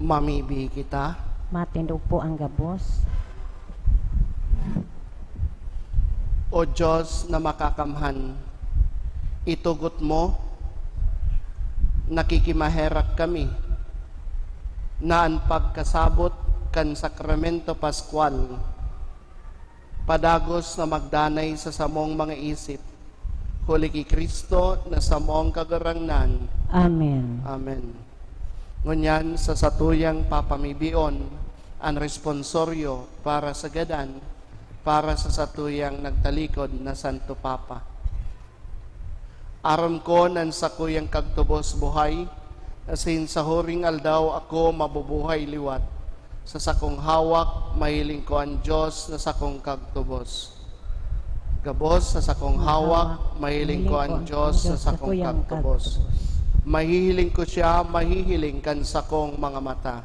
Mamibi kita. Matindog po ang gabos. O Diyos na makakamhan, itugot mo, nakikimaherak kami, na an pagkasabot kan Sakramento Pascual padagos na magdanay sa samong mga isip, huli ki Cristo na samong Kagurangnan. Amen. Amen. Ngunyan, sa satuyang papamibion an responsoryo para sa gadan, para sa satuyang nagtalikod na Santo Papa. Aram ko nan sakuyang kagtubos buhay, asin sa huring aldaw ako mabubuhay liwat. Sa sakong hawak, mahiling ko an Dios na sakong kagtubos. Gabos sa sakong hawak, mahiling ko an Dios na sakong kagtubos. Mahihiling ko siya, mahihiling kan sakong mga mata.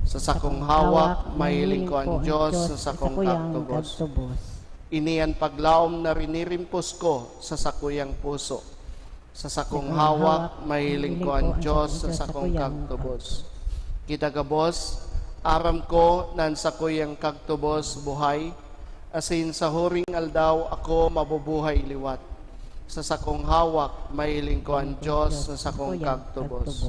Sa sakong hawak, mahiling ko an Dios na sakong kagtubos. Ini an paglaom na rinirimpos ko sa sakuyang puso. Sa sakong hawak, mahiling ko an Dios sa sakong kagtubos. Kita gabos, aram ko na an sakuyang kagtubos buhay, asin sa huring aldaw ako mabubuhay liwat. Sa sakong hawak, mahiling ko an Dios sa sakong kagtubos.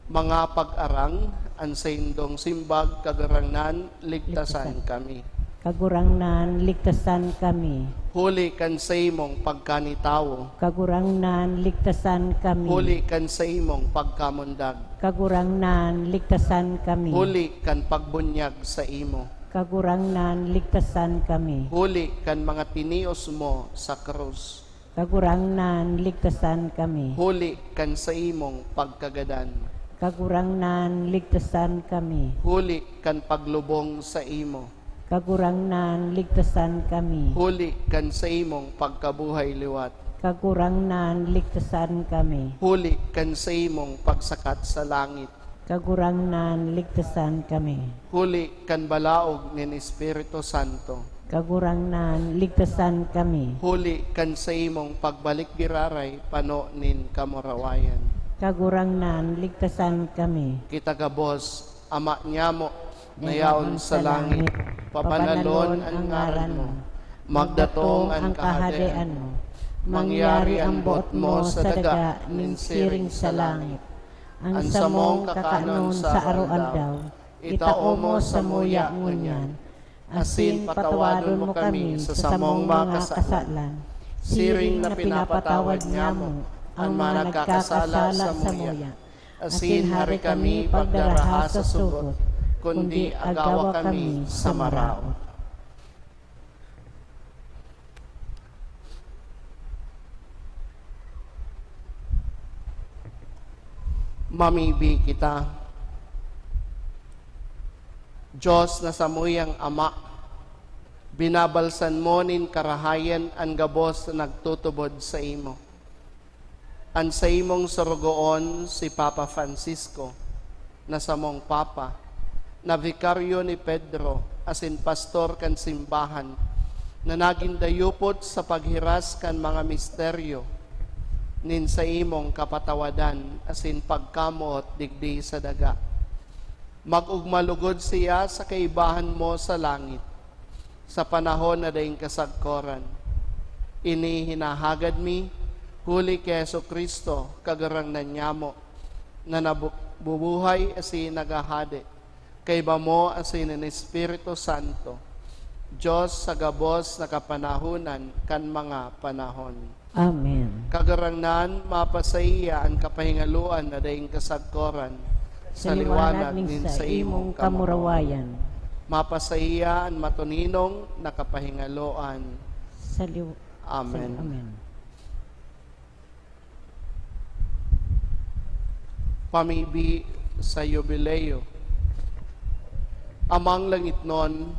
Mga pag-arang, an saindong simbag, Kagurangnan, ligtasan kami. Kagurangnan, ligtasan kami. Huli kan saimong pagkanitawo. Kagurangnan, ligtasan kami. Huli kan saimong pagkamundag. Kagurangnan, ligtasan kami. Huli kan pagbunyag saimo. Kagurangnan, ligtasan kami. Huli kan mga tinios mo sa krus. Kagurangnan, ligtasan kami. Huli kan saimong pagkagadan. Kagurangnan, ligtasan kami. Huli kan paglubong saimo. Kagurangnan, ligtasan kami. Huli kan saimong pagkabuhay liwat. Kagurangnan, ligtasan kami. Huli kan saimong pagsakat sa langit. Kagurangnan, ligtasan kami. Huli kan balaog nin Espiritu Santo. Kagurangnan, ligtasan kami. Huli kan saimong pagbalik giraray pano nin kamurawayan. Kagurangnan, ligtasan kami. Kita gabos, Ama nyamo, na yaon sa langit, pabanalon an ngaran mo. Magdatong an kahadean mo. Mangyari an boot mo sa daga nin siring sa langit. An samong kakanon sa aroaldaw, itao mo samuya ngunyan, asin patawadon mo kami sa samong mga kasalan, siring na pinapatawad nyamo an mga nagkakasala samuya. Asin hari kami pagdaraha sa sugot, kundi agawa kami sa maraot. Mamibi kita. Dios na samuyang Ama, binabalsan mo nin karahayan an gabos na nagtutubod saimo. An saimong sorogoon, si Papa Francisco, na samong Papa, na vikaryo ni Pedro asin pastor kan simbahan, na nagin dayupot sa paghiras kan mga misteryo nin saimong kapatawadan asin pagkamoot digdi sa daga. Mag-ogma logod siya sa kaibahan mo sa langit, sa panahon na daing kasagkoran. Ini hinahagad mi, huli ki Jesu-Cristo, Kagurangnan nyamo, na nabu-, bubuhay asin naghahade, kaiba mo asin nin Espiritu Santo, Dios sa gabos na kapanahonan kan mga panahon. Amen. Kagurangnan, mapasaiya an kapahingaloan na daing kasagkoran, sa liwanag nin saimong kamurawayan. Mapasaiya an matoninong na kapahingaloan. Sa liw-, Amen. Sa liw-, amen. Pamibi sa Yubileo. Amang langitnon,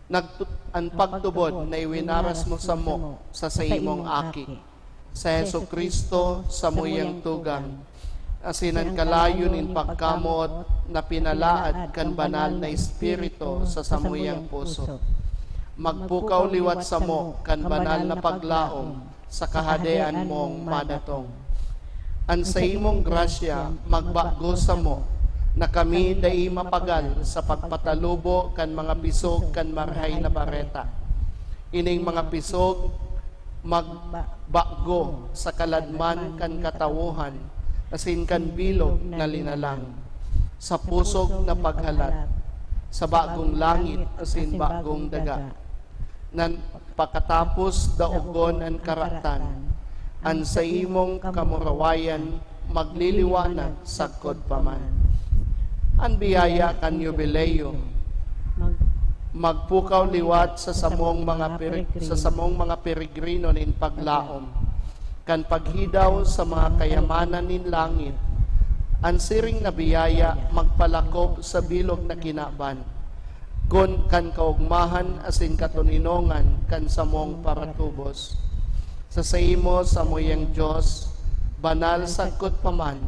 nagtu-, an pagtubod na iwinaras mo samo sa saimong Aki, si Jesu-Cristo, samuyang tugang, asin an kalayo nin pagkamoot na pinalaad kan Banal na Espiritu sa samuyang puso. Magpukaw liwat samo kan banal na paglaom sa Kahadean mong madatong. An saimong grasya magbago samo na kami dai mapagal sa pagpatalubo kan mga pisog kan Marahay na Bareta. Ining mga pisog magbago sa kaladman kan katawohan asin kan bilog na linalang, sa pusog na paghalat, sa bagong langit asin bagong daga. Nan pakatapos daogon an karatan, an saimong kamurawayan magliliwanag sagkod pa man. An biyaya kan Yubileo magpukaw liwat sa samong mga pere-, sa samong mga peregrino nin paglaom kan paghidaw sa mga kayamanan nin langit. An siring na biyaya magpalakop sa bilog na kinaban, kun kan kaogmahan asin katoninongan kan samong paratubos. Sa saimo, samuyang Dios, banal sagkod pa man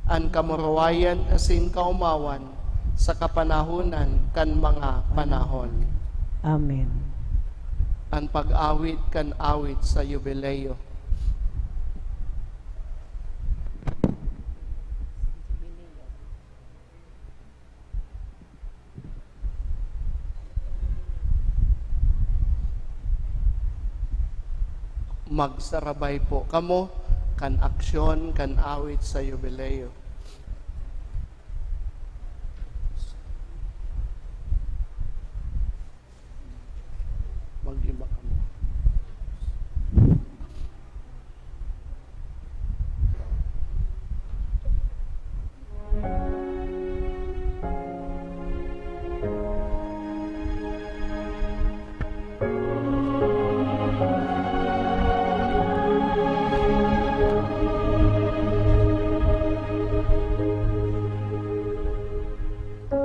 an kamurawayan asin kaomawan sa kapanahonan kan mga panahon. Amen. An pag-awit kan awit sa Yubileo. Magsarabay po kamo kan aksyon kan awit sa Yubileo. Mag-iba kamo.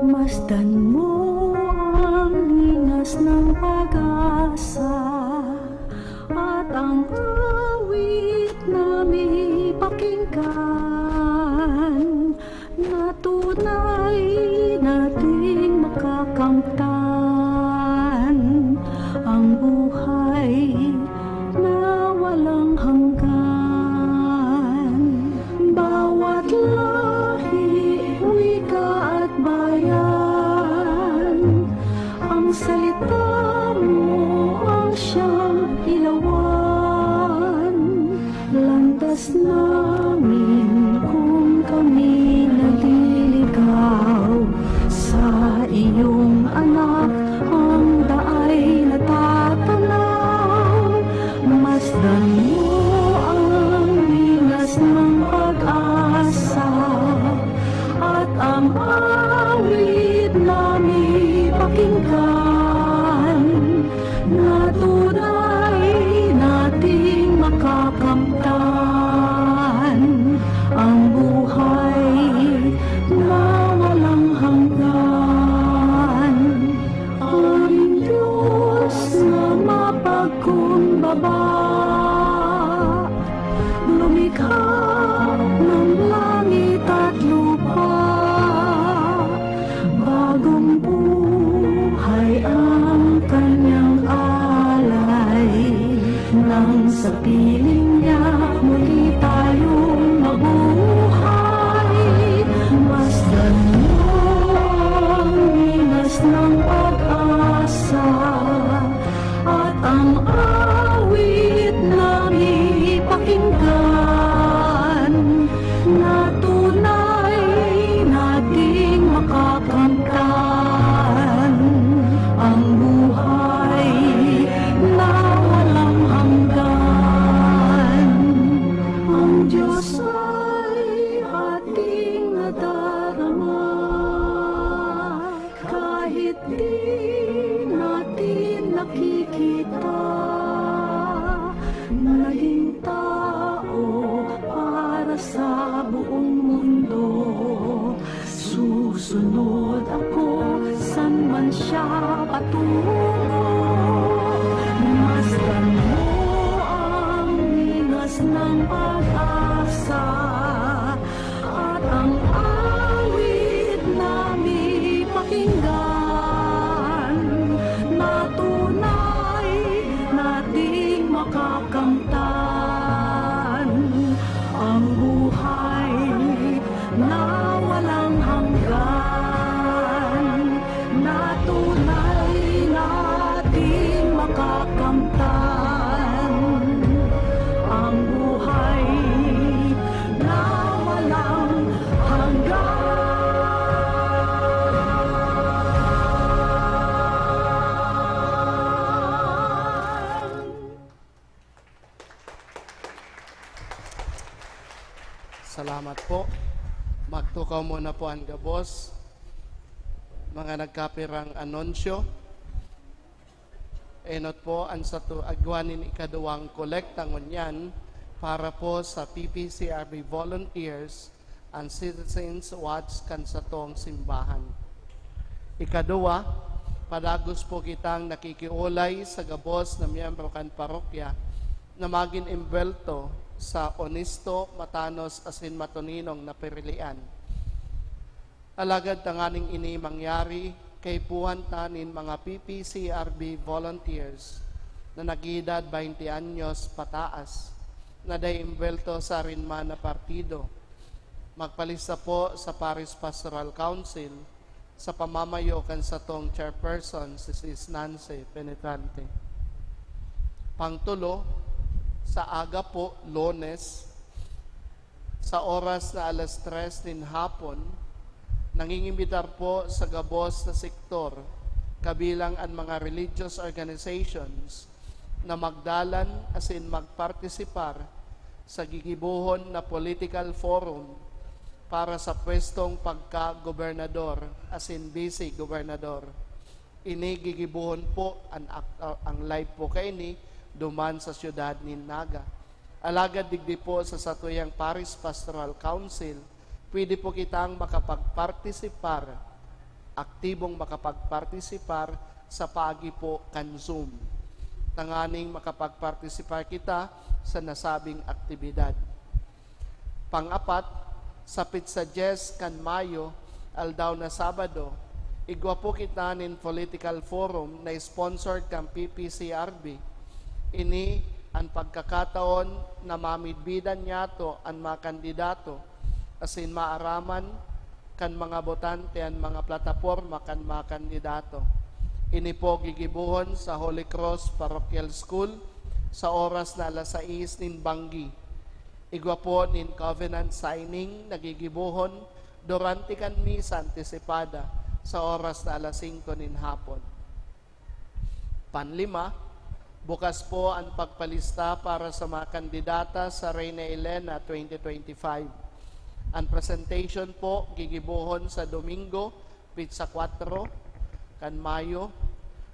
Masdan mo ang ningas ng pag-asa at ang awit na mipakinggan na tunay nating makakamtan ang buhay na walang hanggan. Bawat lahi, wika at bayan, ang salita mo ang siyang ilawan. Landas namin kung kami naliligaw sa iyong anak, ang daay natatanaw. Masdan mo ang bilas ng pag-asa at ang awit na mipakinggan na tunay nating makakamtan ang buhay na walang hanggan. Aring Diyos na mapagkumbaba, lumikha ng langit at lupa, bagong buhay ang kanyang alay. Nang sa piling niya muli tayong mabuhay, masdan mo ang bilas ng pag-asa at ang awit na mipakinggan na tunay nating makakamtan ang buhay na walang hanggan. Ang Diyos ay ating nadarama. Kahit di natin nakikita, naging tao para sa buong mundo. Susunod ako san man siya patungo. Masdan mo ang bilas ng pag-asa at ang awit na mipakinggan na tunay nating makakamtan ang buhay na walang hanggan. Salamat po. Magtukaw muna po ang gabos. Mga nagkapirang anunsyo. Enot po ang satu-, agwa nin ikaduwang kolekta ngunyan para po sa P P C R B volunteers, ang Citizens Watch kan satong simbahan. Ikaduwa, padagos po kitang nakikiolay sa gabos na miyembro kan parokya na magin embwelto sa onesto, matanos asin matuninong na pirilian. Alagad tanganing ini mangyari, kaipuhan ta nin mga P P C R B volunteers na nag-edad baynte anyos pataas na dai embwelto sa arin man na partido. Magpalista po sa Parish Pastoral Council sa pamamayo kan satong chairperson, si Sis Nancy Penetrante. Pangtulo, sa aga po, Lunes, sa oras na alas tres nin hapon, nangingimbitar po sa gabos na sektor, kabilang an mga religious organizations, na magdalan asin magpartisipar sa gigibohon na political forum para sa pwestong pagka-gobernador asin bise-gobernador. Ini gigibohon po an ak-, ang live po kaini duman sa siyudad nin Naga. Alagad digdi po sa satuyang Parish Pastoral Council, pwede po kitang makapagpartisipar, aktibong makapagpartisipar sa paagi po kan Zoom, tanganing makapagpartisipar kita sa nasabing aktibidad. Pang-apat, sa petsa dyes kan Mayo, aldaw na Sabado, igwa po kita nin political forum na sponsored kan P P C R B. Ini an pagkakataon na mamidbidan niyato an mga kandidato asin maaraman kan mga botante an mga plataporma kan mga kandidato. Ini po gigibohon sa Holy Cross Parochial School sa oras na alas sais nin banggi. Igwa po nin covenant signing na gigibohon durante kan misa antisipada sa oras na alas singko nin hapon. Panlima, bukas po an pagpalista para sa mga kandidata sa Reina Elena twenty twenty-five. An presentation po gigibohon sa Domingo, petsa kwatro kan Mayo,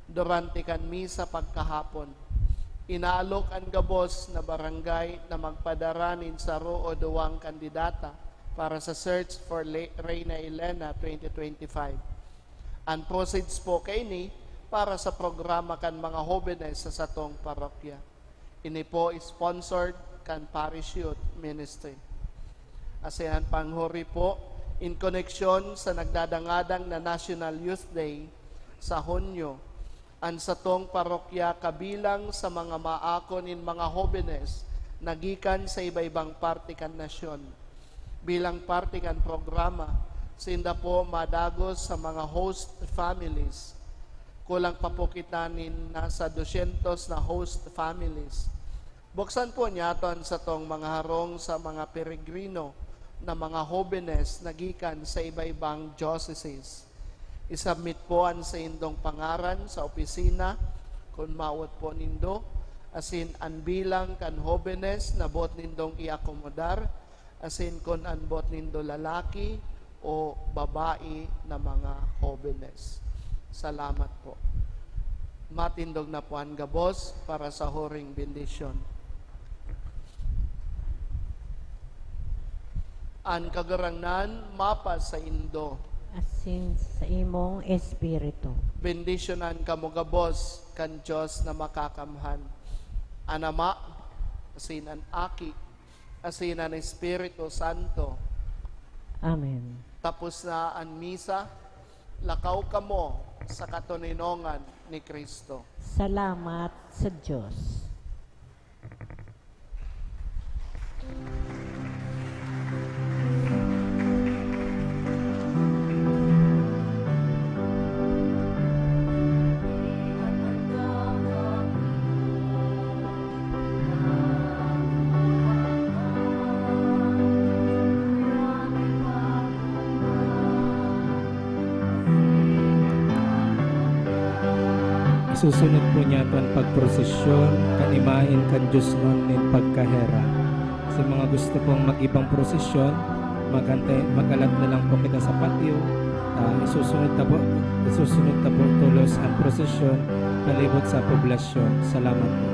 durante kan misa pagkahapon. Inaalok an gabos na barangay na magpadara nin saro o duwang kandidata para sa Search for Le-, Reina Elena twenty twenty-five. An proceeds po kaini para sa programa kan mga hobenes sa satong parokya. Ini po sponsored kan Parish Youth Ministry. Asin an panghuri po, in koneksyon sa nagdadangadang na National Youth Day sa Hunyo, an satong parokya kabilang sa mga maako nin mga hobenes na gikan sa iba-ibang parte kan nasyon. Bilang parte kan programa, sinda po madagos sa mga host families. Kulang pa po kita nin nasa dosyentos na host families. Buksan po niyato an satong mga harong sa mga peregrino na mga hobenes na gikan sa iba-ibang dioceses. I-submit po an saindong pangaran sa opisina, kun mawot po nindo, asin an bilang kan hobenes na boot nindong iakomodar, asin kun an boot nindo lalaki o babae na mga hobenes. Salamat po. Matindog na po an gabos para sa huring bendisyon. An Kagurangnan mapasaindo. Asin sa imong espiritu. Bendisyonan kamo gabos kan Dios na Makakamhan, an Ama, asin an Aki, asin an Espiritu Santo. Amen. Tapos na an misa, lakaw kamo sa katoninongan ni Cristo. Salamat sa Dios. Isusunod po niyato an pagprosesyon kan imahen kan Diosnon nin Pagkaherak. Sa mga Gusto pong mag-ibang prosesyon, maghantay, magkalat na lang po kita sa patio. Ah, isusunod ta po, isusunod ta po tolos ang prosesyon palibot sa poblasyon. Salamat po.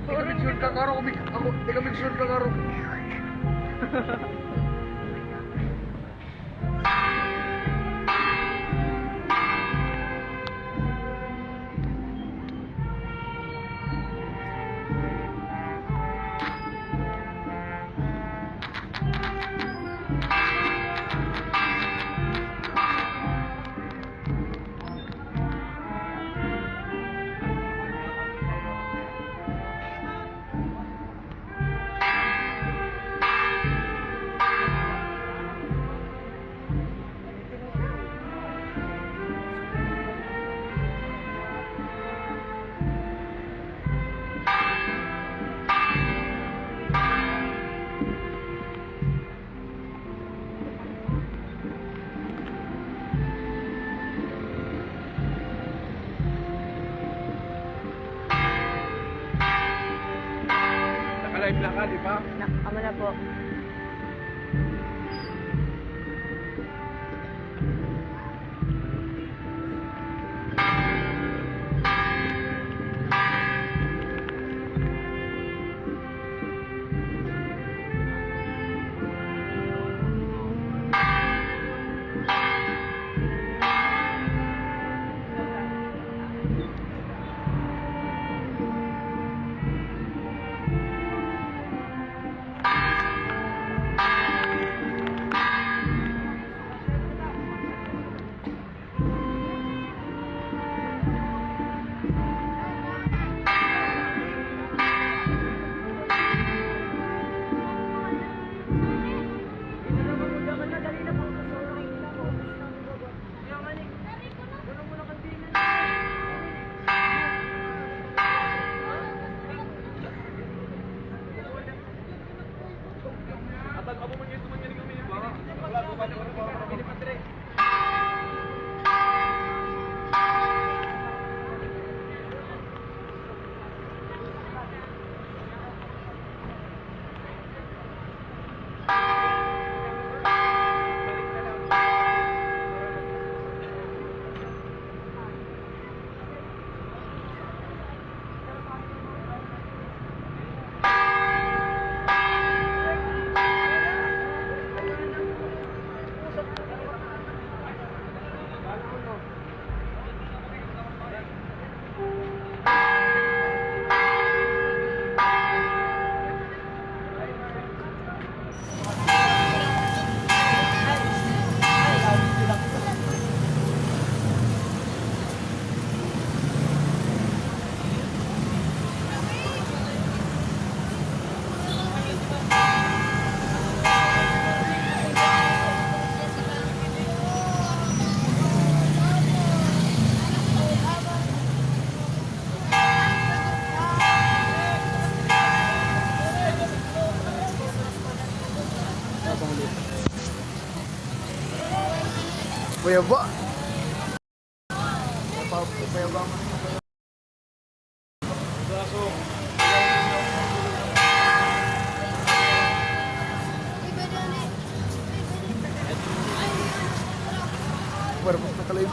Di kami sure ka karo, kami, ako, di kami sure ka karo. Live na ka, di ba? Na, amo na po. Kuya ba? Kuya ba? Para po sa kalay.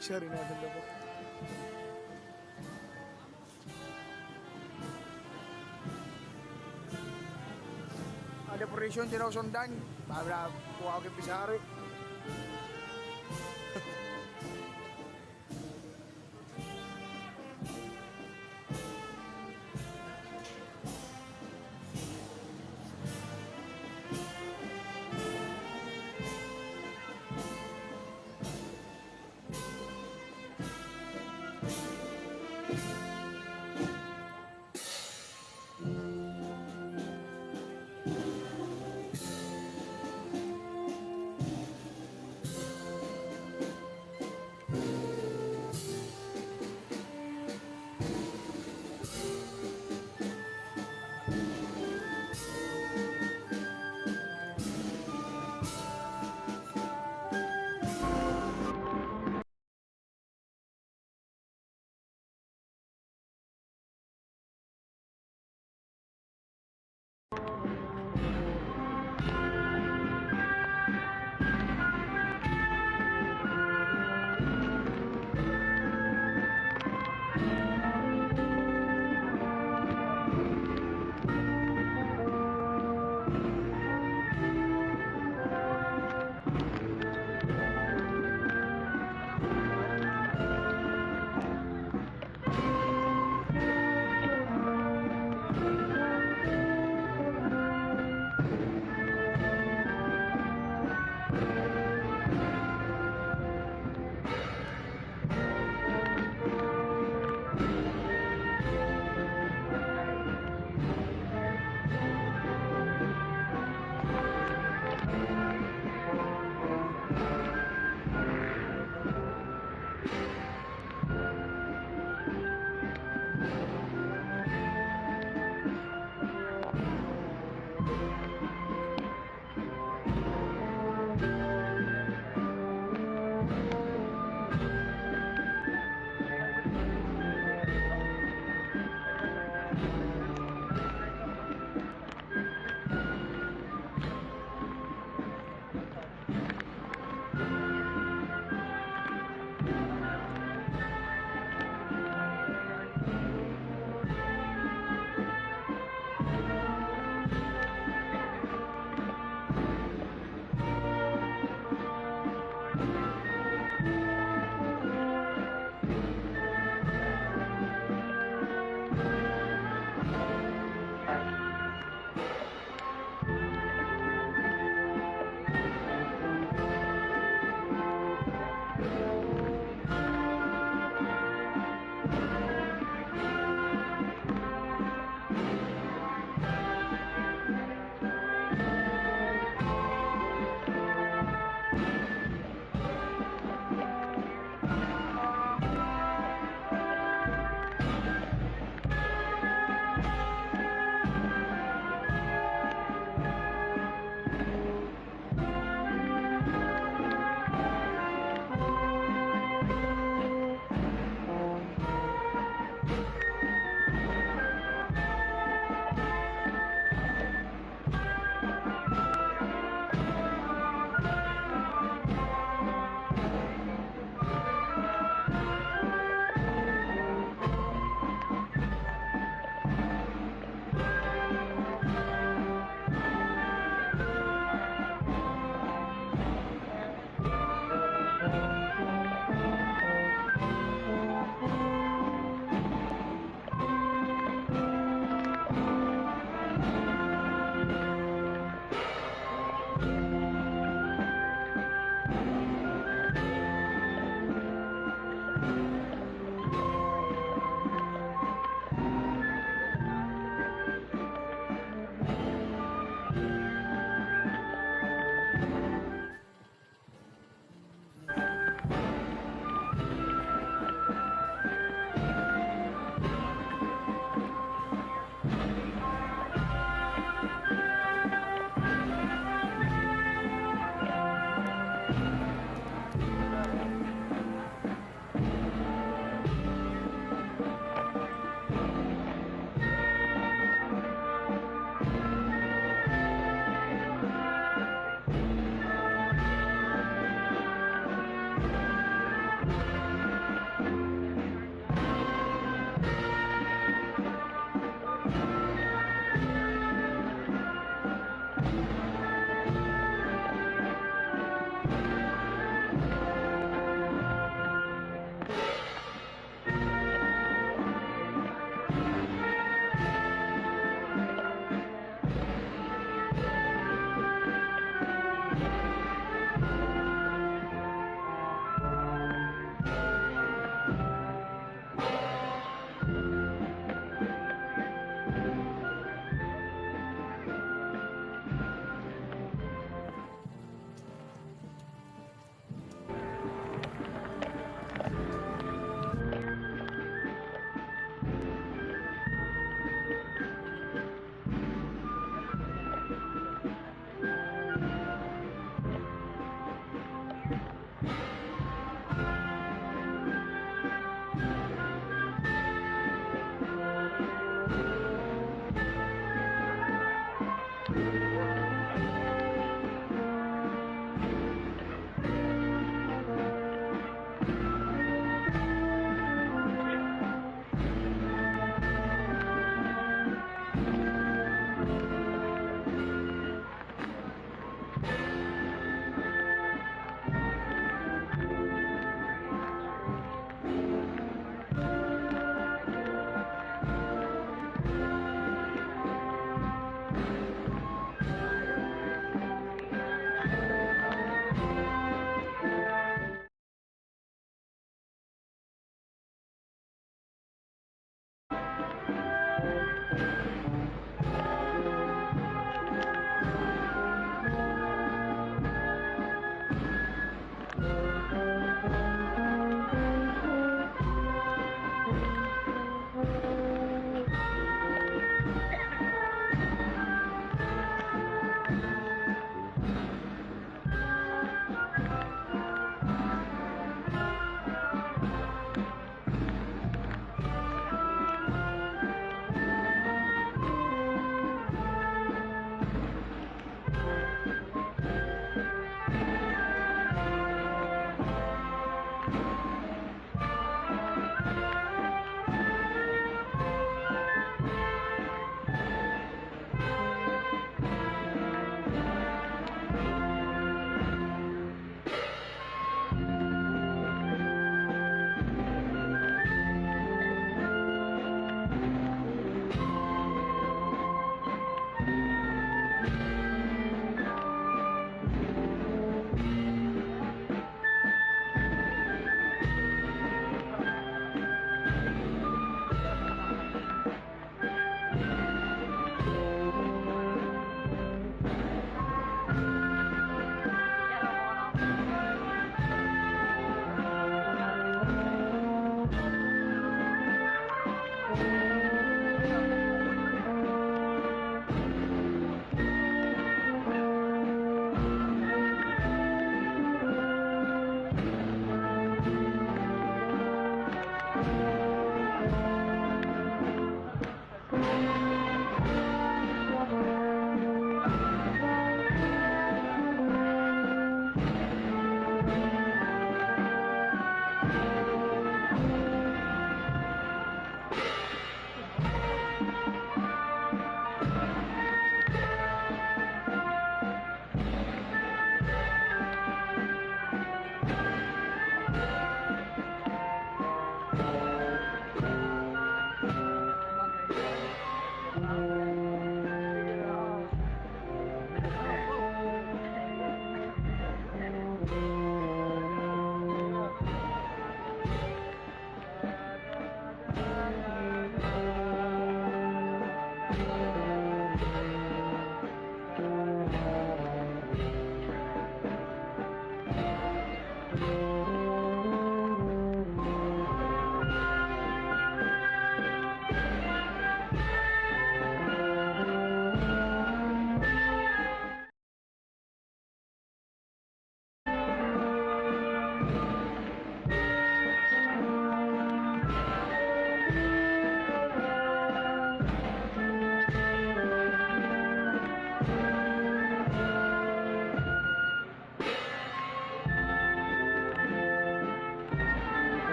Sorry na, dalo ko. Ada presyon, tinaw sundan. Babla, kuha ko yung pisari.